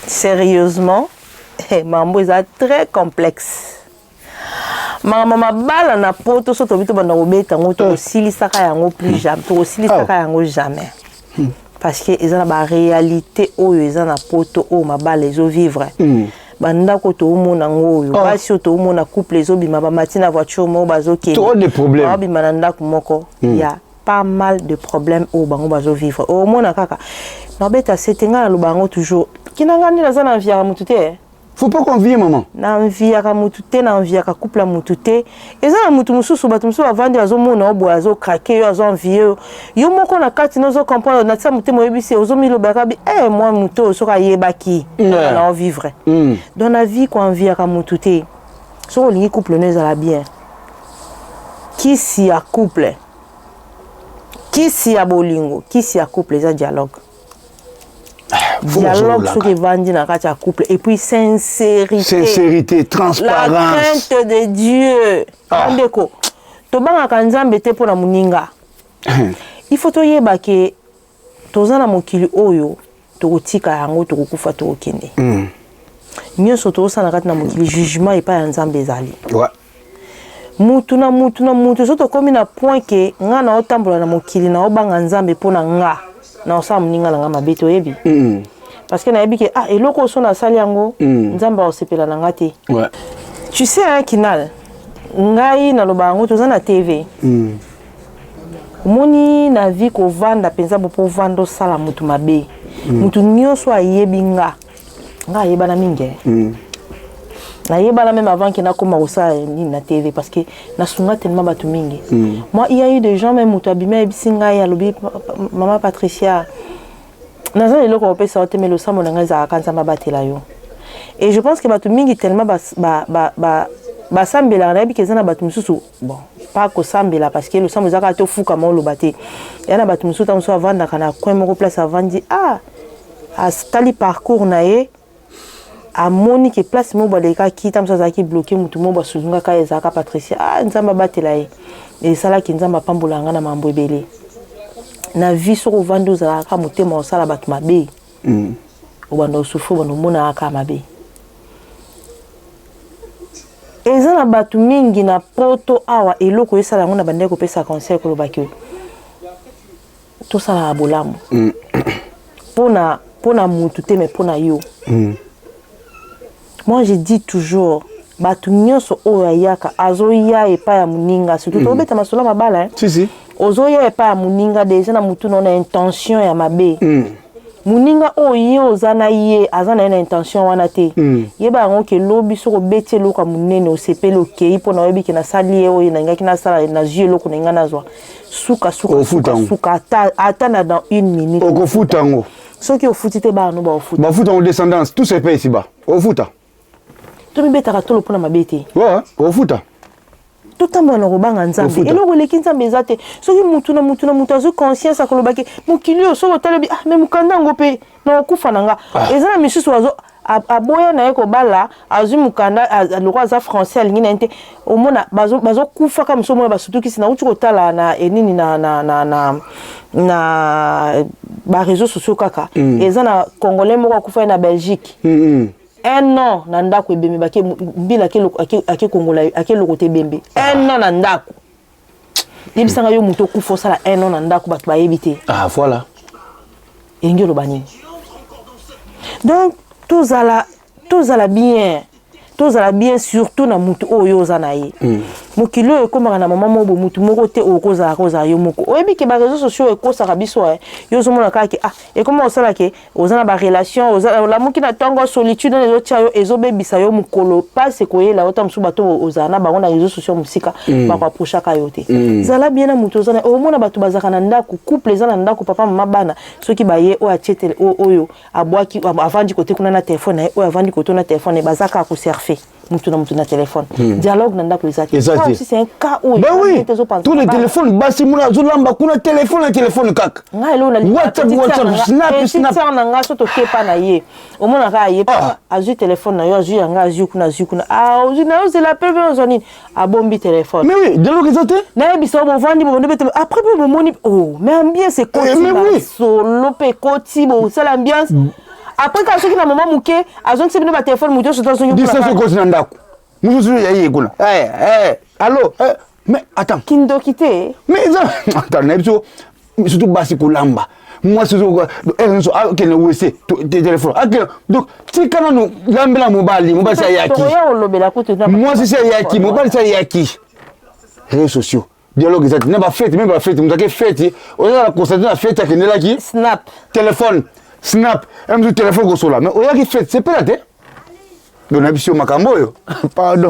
Sérieusement, mambo eza très complexe. Makambo mabala na poto, so tobi tobanda kobeta yango, tokosilisaka yango plus jamais, tokosilisaka yango jamais, parce que eza na baréalité oyo eza na poto, oyo mabala ezovivre. Bandako toomona yango oyo, basi oyo toomona, couple ezobima, bamati na voiture moko, bazokende, babima na ndako moko, ya pas mal de problèmes oyo bango bazovivre. Omona kaka nabeta sete, ngai naloba yango toujours, kina ngai nde naza na enviaka motu te. Faut pas convier maman. Na enviaka mutu te, na enviaka couple ya mutu te. Eza na mutu mosusu, bato mosusu bavandi, azomona yo boye, azocraquer yo, azoenvier yo. Yo moko na kati na ozocomprendre, na tia motema, oyebisi, ozomilobaka bi eh, mwa motu oyo soki ayebaki na ovivre. Donc na vie, koenviaka mutu te. Soki olingi couple no ezala bien, kisi ya couple, kisi ya bolingo, kisi ya couple eza dialogue. Dialogue soki evandi na kati ya couple, et puis sincérité. Sincérité, transparence. La crainte de Dieu. Ah. Ndeko, tobangaka Nzambe te mpo na moninga. Il faut toyeba ke toza na mokili oyo, tokotika yango, tokokufa, tokokende. Nyonso tozosala na kati na mokili, jugement epai ya Nzambe ezali. Mutu na mutu na mutu, so tokómi na point ke nga na otambola na mokili na obanga Nzambe mpo na nga na osala moninga na nga mabe te, oyebi, parce que nayebi ke ah, eloko oyo so nasali yango, Nzambe aosepela na nga te. Tu sais hein, Kinal, ngai naloba yango, toza na TV. Omoni, na vie, kovanda mpenza bo mpo ovanda osala motu mabe, motu nyonso ayebi nga, nga ayebana mingi. Nayebana même avant ke nakóma kosala nini na TV, parce que nasunga tellement bato mingi. Moi, il y a eu des gens même, moto abimi, ayebisi ngai, alobi: "Mama Patricia, naza na eloko kopesa yo te, mais losambo na ngai ezalaka Nzambe abatela yo." Et je pense que bato mingi tellement basambelaka, nayebi ke eza na bato mosusu, bon, pas kosambela, parce que losambo eza kaka tofukama oloba te. Eya na bato mosusu, ta mosusu avandaka na coin moko, place avandi, ah, atali parcours na ye, amoni ke place moko balekaki, ta mosusu azalaki bloqué, motu moko basuzungaka ye, ezalaka Patricia. Ah, Nzambe abatela ye. Esalaki Nzambe apambola nga na mambo ebele na vie. Soki ovandi, ozalaka motema osala bato mabe, obanda osouffrir, obanda omonaka kaka mabe. Eza na bato mingi na poto awa, eloko esala yango na bandaki kopesa conseil, kolobaki tosalaka bolamu mpona mutu te, mais mpona yo. Moi, je dis toujours, bato nyonso oyo ayaka, azoya epai ya moninga, surtout tobeta masolo ya mabala, hein? Si, si. Ozoya epai ya moninga déjà na motu na intention ya mabe. Moninga oyo ye oza na ye, aza na ye na intention wana te. Yeba yango ke lobi soki obeti eloko ya monene, osepeli, okei mpo na oyebi ke nasali ye oyo nalingaki nasala, nazwi eloko na ngai nazwa, suka suka Ofuta suka yango. suka, ata na dans une minute. Okofuta yango. Soki ofuti te, bana no baofuta. Bafuta yango, descendance, tout se paye ici bas. Ofuta. Tomibetaka tolo mpona mabe te. Ouais, ofuta. Totambola na kobanga Nzambe. Ofuta. Eloko eleki Nzambe eza te. Soki mutu na mutu na mutu azwi conscience, akolobaki mokili oyo, soki otalebi, ah, mais mokanda yango mpe na kokufa na nga. Eza na misusu azo aboya na ye kobala, azwi mokanda lokola aza français, alingi na ye te. Omona bazokufaka mosu, omona basutukisi. Nauti kotala na enini na baréseaux sociaux kaka, eza na Congolais moko akufa ye na Belgique, un an na ndako, ebembe bake mbila, ake kongola, ake lokota ebembe, un an na ndako. Yebisanga yo, moto okufa, osala un an na ndako, bato bayebi te. Ah, voilà. Elingi oloba nini? Donc tozala bien, tozala bien, surtout na motu oyo oza na ye. Mokili oyo ekomaka na mama moko boye, mutu moko te okozalaka ozala yo moko. Oyebi ke ba réseaux sociaux ekosaka biso eh. Yo ozomona kaka ke ah ekoma kosala ke oza na ba relation, oza olamuki na ntongo, solitude wana ezotia yo, ezobebisa yo mokolo, pasi ekoyela yo, ta mosusu bato ozala na bango na réseaux sociaux mosika bakoapprochaka yo te. Zala bien na moto oza na, omona bato bazalaka na ndako, couple eza na ndako, papa mama bana, soki baye oyo atie tele, oyo abwaki, avandi kote kuna na telefone na ye, oyo avandi kote na telefone na ye, baza kaka kosurfer mutu na mutu na telefone. Dialogue na ndako eza te. Eza te. Aussi c'est un cas où Ben oui, tous les téléphones basi muna azolamba kuna téléphone na téléphone kaka. Ngai eloko na WhatsApp, WhatsApp, Snap, Snap. Petite na ngai so tokepa na ye, omonaka ye azwi telefone na yo, azwi yanga, azwi kuna, azwi kuna, ah ozwi na yo, ozela pe ozwa nini, abombi telefone. Mais oui, dialogue eza te. Nayebisa yo, bovandi bobandi bete, après mpe bomoni, oh mais ambiance ekoti, Mais oui. solo mpe ekoti, bosala ambiance. Après kaka soki na moment moke azongisi bino batelefone, moto nyonso to azongi kuna Distance kaka. ekoti na ndako, mosusu ya ye kuna. Eh, eh, allo, eh, mais attends. Kindoki te. Mais eza, attends, nayebi so surtout basi kolamba, mwasi heure nyonso akende wc, téléphone akende. Donc tika nanu lambela mobali, mobali si ayaki. Tokoya kolobela kutu na Mwasi si ayaki, mobali si ayaki, réseaux sociaux, dialogue eza te. Na bafete, même bafete, moto ake fete, ozala constate na fete akendelaki Snap, téléphone, Snap, mosusu téléphone kosola, mais oyaki fete, sepela te. Donc na biso makambo oyo, pardon,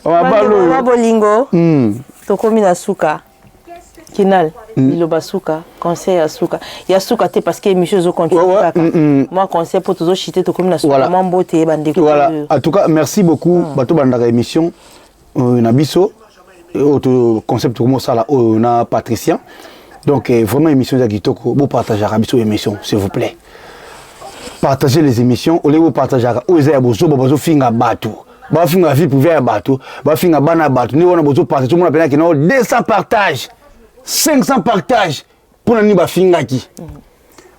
mabalo Bandeko oyo. Bolingo, tokomi na suka. Kinal, liloba suka, conseil ya suka, ya suka te, parce que émission ezocontinue kaka. Mwa conseil mpo tozoshite, tokomi na suka. Mwa mbote bandeko Voilà. oyo. En tout cas, merci beaucoup bato balandaka émission na biso oyo to concept komosala oyo na Patricien. Donc vraiment émission eza kitoko, bopartageaka biso émission, s'il vous plaît. Partagez les émissions. Olingi bopartageaka oyo eza ya bozoba, bazofinga bato, bafinga vie privée ya bato, bafinga bana ya bato, nde wana bozopartage, omona mpenza kena 200 partage, 500 partage, mpona nini bafingaki?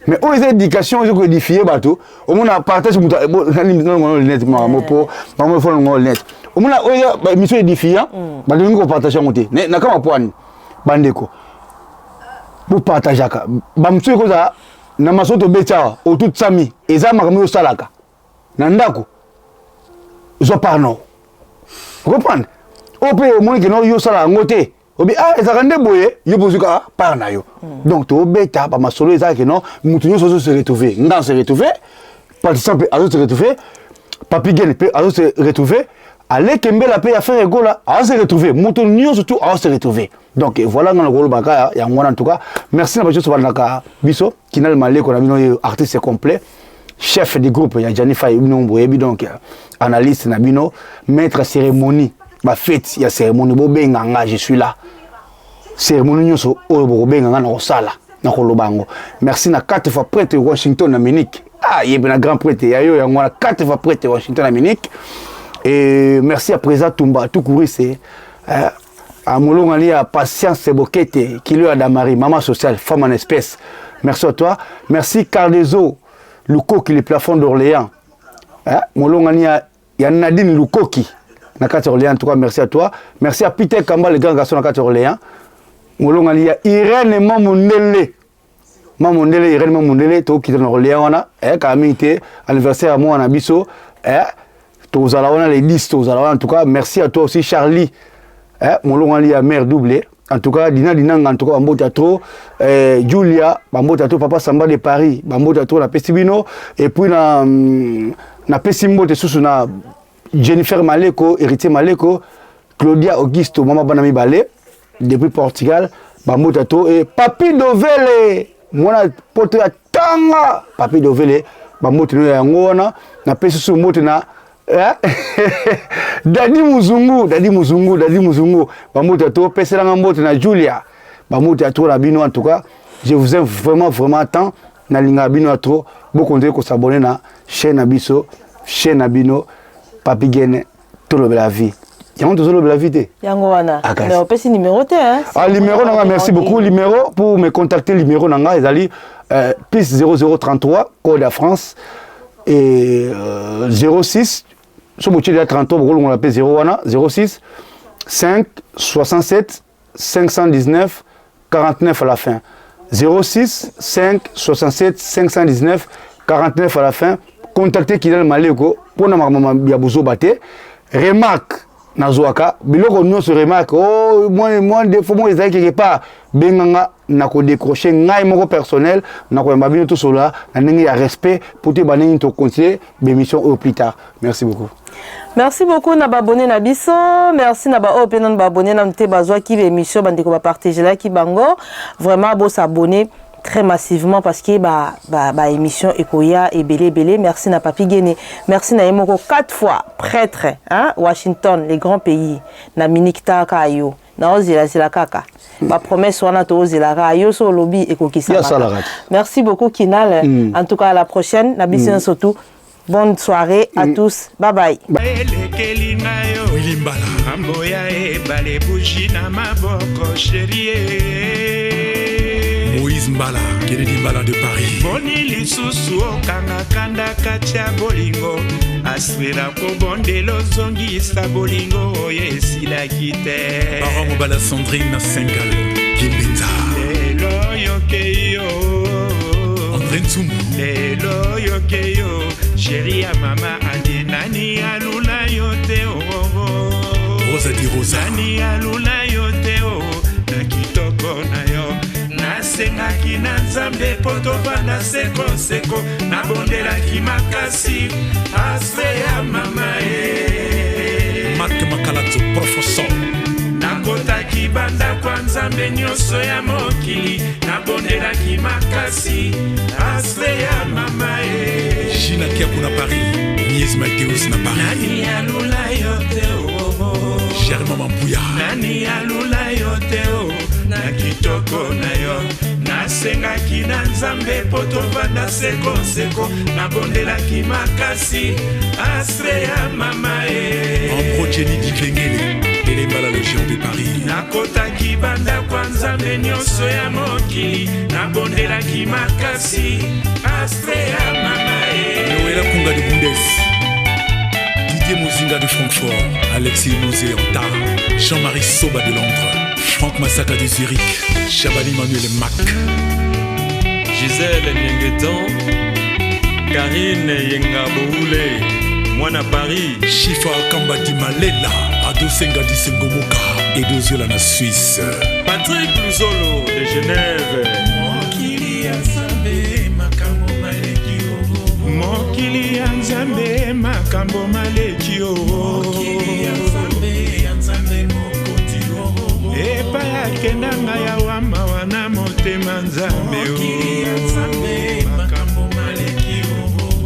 Mais oyo eza éducation, eza koédifie bato. Omona partage moto nalongo lunette, makambo po makambo fo nalongo lunette. Omona oyo eza ba émission édifiant, balingi kopartage yango te. Na kama poani, bandeko, bopartageaka. Bamosusu ekozala na maso tobeti awa otutisami, eza makambo oyo osalaka na ndako, zwa part na comprendre. Oyo mpe omoni keno yo osala yango te, obi ah ezalaka nde boye, yo mpe ozwi kaka part na yo. Donc tobeta bamasolo ezalaka keno motu nyonso azo se retrouver. Nga se retrouver, Patricien mpe azo se retrouver, Papi Gen mpe azo se retrouver, Aleke Mbela mpe ya Frère Egola azo se retrouver, moto nyonso tu azo se retrouver. Donc voilà, nga na kolobaka yango wana. En tout cas, merci na bato nyonso balandaka biso. Kinal Maleko na bino oyo, artiste complet, chef du groupe ya Gianni Fay, bino boyebi. Donc analyste na bino, maître cérémonie, bafete ya cérémonie, bobenga nga, je suis là. Cérémonie nyonso oyo bokobenga nga na kosala, na koloba yango. Merci na quatre fois prêtre Washington na Munich, ah ye mpe na grand prêtre ya yo, yango wana, quatre fois prêtre Washington na Munich. Et merci à président Tumba Tukurise, amolongani ya Patience Bokete Kilo ya Damari, maman sociale, femme en espèce, merci à toi. Merci Cardezo Lukoki, le plafond d'Orléans, hein? Molongani ya Nadine Lukoki na kati ya Orléans, en tout cas merci à toi. Merci à Peter Kamba, le grand garçon na kati ya Orléans, molongani ya Irène Mamundele, Mamundele, Irène Mamundele. Tokita na Orléans wana, eh, kala mingi te anniversaire ya mwana na biso, eh, tozala wana les 10, tozala wana. En tout cas merci à toi aussi Charlie, eh, molongani ya mère double. En tout cas Dina Dinanga, en tout cas bambote ya trop, eh, Julia, bambote ya trop, papa Samba de Paris, bambote ya trop napesi bino. Et puis na napesi mbote susu na Jennifer Maleko, héritier Maleko, Claudia Augusto, mama bana mibale depuis Portugal, bambote ya trop. Et Papi Dovele, mwana poto ya tanga, Papi Dovele, bambote no yango wana. Napesi susu mbote na, eh? Dadi Muzungu, Dadi Muzungu, Dadi Muzungu, bambote ya trop. Peselanga mbote na Julia, bambote ya trop na bino. En tout cas je vous aime vraiment, vraiment tant, nalingaka bino ya trop. Bokontinue kosabone na chaîne na biso, chaîne na bino Papi Gene, tolobela vie, yango tozolobela vie te. Yango wana. Ah, kasi. Mais opesi numéro te, hein? Ah, numéro na nga, merci beaucoup. Numéro pour me contacter, numéro na nga ezali plus 0033, code ya France, et 06, so botie deja 33, bokolongola mpe 0 wana, 06 5 67 519 49 à la fin. 06 5 67 519 49 à la fin. Contactez Kinal Maleko mpona makambo ya bozoba te. Remarque. Nazwaka biloko nyonso, remarque, oh, moi, moi défaut moko ezali quelque part, benga nga, nakodécroche ngai moko personnel, nakoyamba bino, tosolola na ndenge ya respect po te bandenge tocontinue bémission oyo plus tard. Merci beaucoup. Merci beaucoup na baabonnés na biso. Merci na baoyo mpe nanu baabonnés nanu te, bazwaki baémission, bandeko bapartagelaki bango. Vraiment, bosabonner très massivement parce que ba ba, ba émission ekoya ebele ebele. Merci na Papi Gene, merci na ye moko quatre fois prêtre, hein, Washington, les grands pays na minikitaka yo naozelazela kaka bapromesse wana, tozelaka yo so olobi ekokisama. Merci beaucoup Kinal. En tout cas, à la prochaine na biso. Surtout bonne soirée à tous, bye bye. Elekeli ngai yo ngambo ya ebale, bougie na maboko, chérie. Moïse Mbala, Kennedy Mbala de Paris. Boni lisusu okanga kanda kati ya bolingo, aswela kobondela ozongisa bolingo oyo esilaki te. Baron Mobala, Sandrine na Sengal Kimbenza. Lelo yoke yo. André Ntsumbu. Lelo yoke yo, chérie ya mama adi, nani alula yo te oo? Rosa di Rosa. Nani alula yo te o na kitoko na yo? Nasengaki na Nzambe mpo tovanda sekoseko, nabondelaki makasi ase ya mama e. Marc Makalato, professeur. Nakotaki bandako ya Nzambe nyonso ya mokili, nabondelaki makasi ase ya mama e. Gina Kiaku na Paris, Mies Mateus na Paris. Nani alula yo te o? Germain Mampuya. Nani alula yo te o na kitoko na yo? Nasengaki na Nzambe mpo tovanda sekoseko, nabondelaki makasi astre ya mama e. Ambro Jenny Diklengele, Elembala le géant de Paris. Nakotaki bandako ya Nzambe nyonso ya mokili, nabondelaki makasi astre ya mama e. Noëlla Kunga de Bundes, Didier Mozinga de Francfort, Alexis Mosé Anta, Jean-Marie Soba de Londres, Franck Masaka de Zurich, Chabani Manuel Mac. Gisèle Niengetan, Karine Yenga Boule, mwana Paris. Chifa Kamba di Malela, Adosenga di Sengomoka, Edoziola na Suisse. Patrick Luzolo de Genève. Mokili ya Nzambe, makambo maleki o. Mokili ya Nzambe, makambo maleki o. Epai akendanga ya wama wana motema Nzambe o.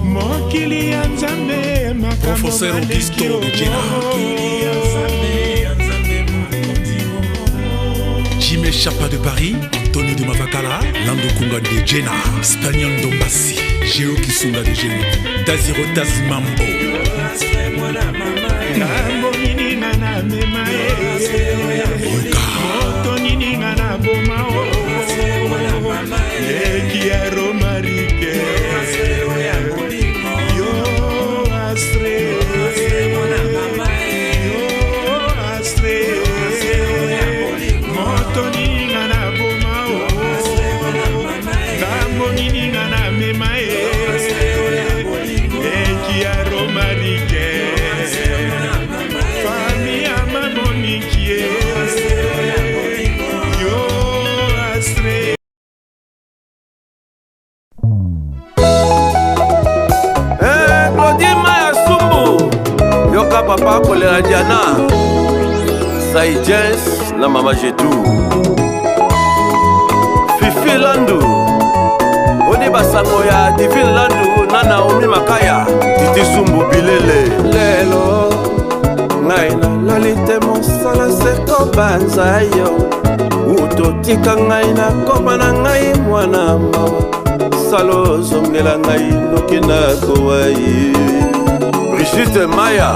Mokili ya Nzambe, makambo Professeur maleki Augusto o. de Jena. Jimé Chapa de Paris, Antonio de Mavakala, Lando Kunga de Jena, Spaniel Dombassi, Géo Kisunga de Geno, Daziro Tazimambo. Ngambo nini nga na mema ye? Moto nini nga na boma o? Leki ya Romarike yo, astre yo, astre. Moto nini nga na boma o? Ngambo nini nga na mema ye? Leki ya Romarike, fami ya mamoniki ye yo, astre. Eh, Claudine Maya Sumbu, yoka papa kolela Diana Sai Jens na mama Jetu Fifi Landu, oni basango ya Divine Landu na Naomi Makaya, Titi Sumbu Bilele. Lelo ngai nalali te, mosala se kobanza yo. Utotika ngai, nakoma na ngai mwana mawa, sala ozongela ngai noki nakowa ye. Brigitte Maya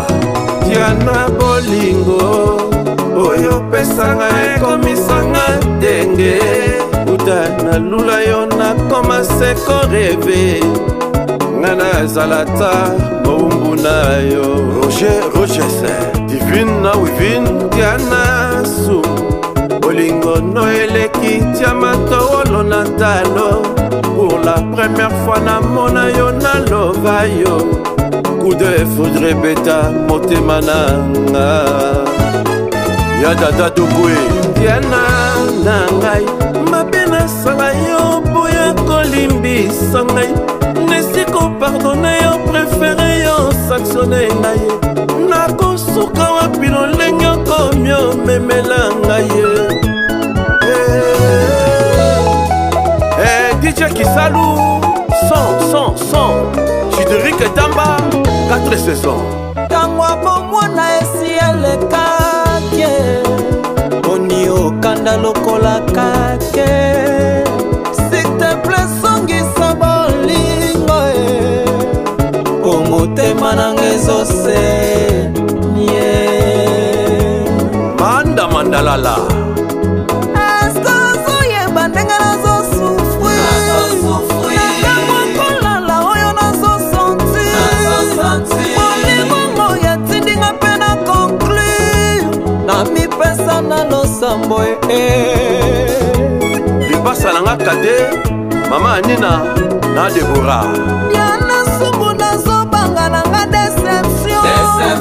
Diana, bolingo oyo opesanga ekomisanga ndenge uta nalula yo, nakoma se korêver, nga nazala ta mowumbu na yo. Roger Roges, Divine na Wivine Diana Su, bolingo no eleki diamant wolo na talo. Pour la première fois namona yo, nalova yo. Coup de foudre ebeta motema na nga. Ya dada Dokwe. Diana na ngai, mabe nasala yo boya kolimbisa ngai. Nesi kopardone yo, prefere yo sanctionne ngai. Nakosuka wapi lolenge okomi omemela ngai ye. Hey, DJ Kisalu, son, son, son. Chideric Tamba, 4 saisons. Ntango ya bomwana esi elekaki, boni okanda lokola kake. S'il te plaît, songisa bolingo e, po motema nanga ezosenye. Manda mandalala. Eske ozoyeba ndenge nazosufrir na ntango kolala oyo nazosentir? Bolingo oyo etindinga mpe na conclure na mipesa na losambo e. Lipasa na nga kade, mama Anina na Debora. Diana Sumbu, nazobanga na nga deception.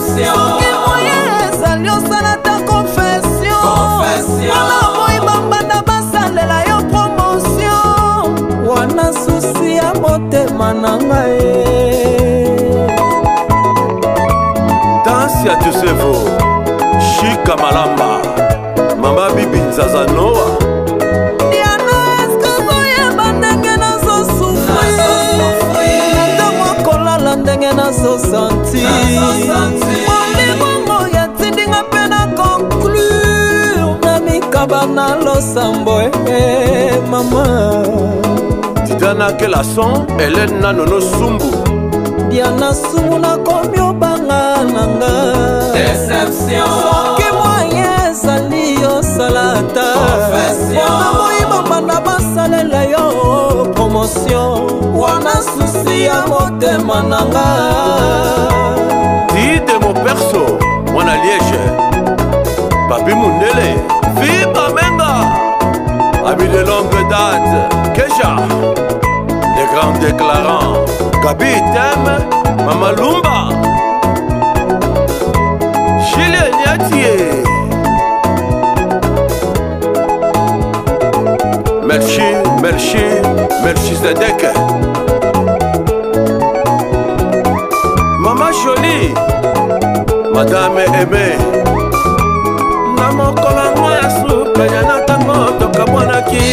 Soki moye ezali, osala ta confession. Wana boyi bambanda basalela yo promotion, wana susi ya motema na ngai. Danse ya Tusevo, Shika Malamba, Mama Bibi Nzaza Noa. Diana, eske ozoyeba ndenge nazosufrir na ntango kolala, ndenge nazosentir? Bolingo oyo etindinga mpe na conclure na mikaba na losambo e mama. Titana Kelason, Hélène Nanono Sumbu. Diana Sumu, nakomi obanga na nga. Soki moye ezali, osala ata mpona boyi bambanda basalela yo promotion, wana susi ya motema na nga. Tide Moperso, Mwana Liège. Papi Mundele, Viva Menga. Ami de longue date, Keja. Les grands déclarants, Gabi Tem, Mama Lumba. Chile Niatie. Merci, merci, merci Zedek. Mama Jolie, Madame Aimée. Na mokolo yango ya suka ya na ntango tokabwanaki,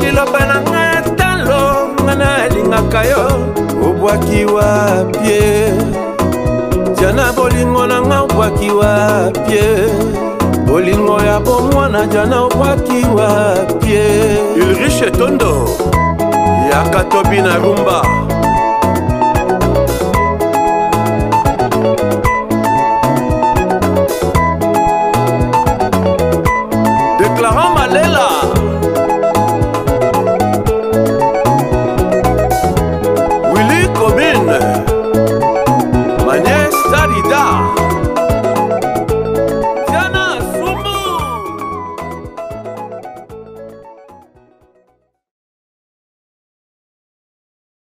liloba na ngai ya talo, nga nalingaka yo, obwaki wapie. Jana, bolingo na nga obwaki wapie. Bolingo ya bomwana, Jana, obwaki wapie. Ulrich Etondo, yaka tobi na rumba. Déclarant Malela.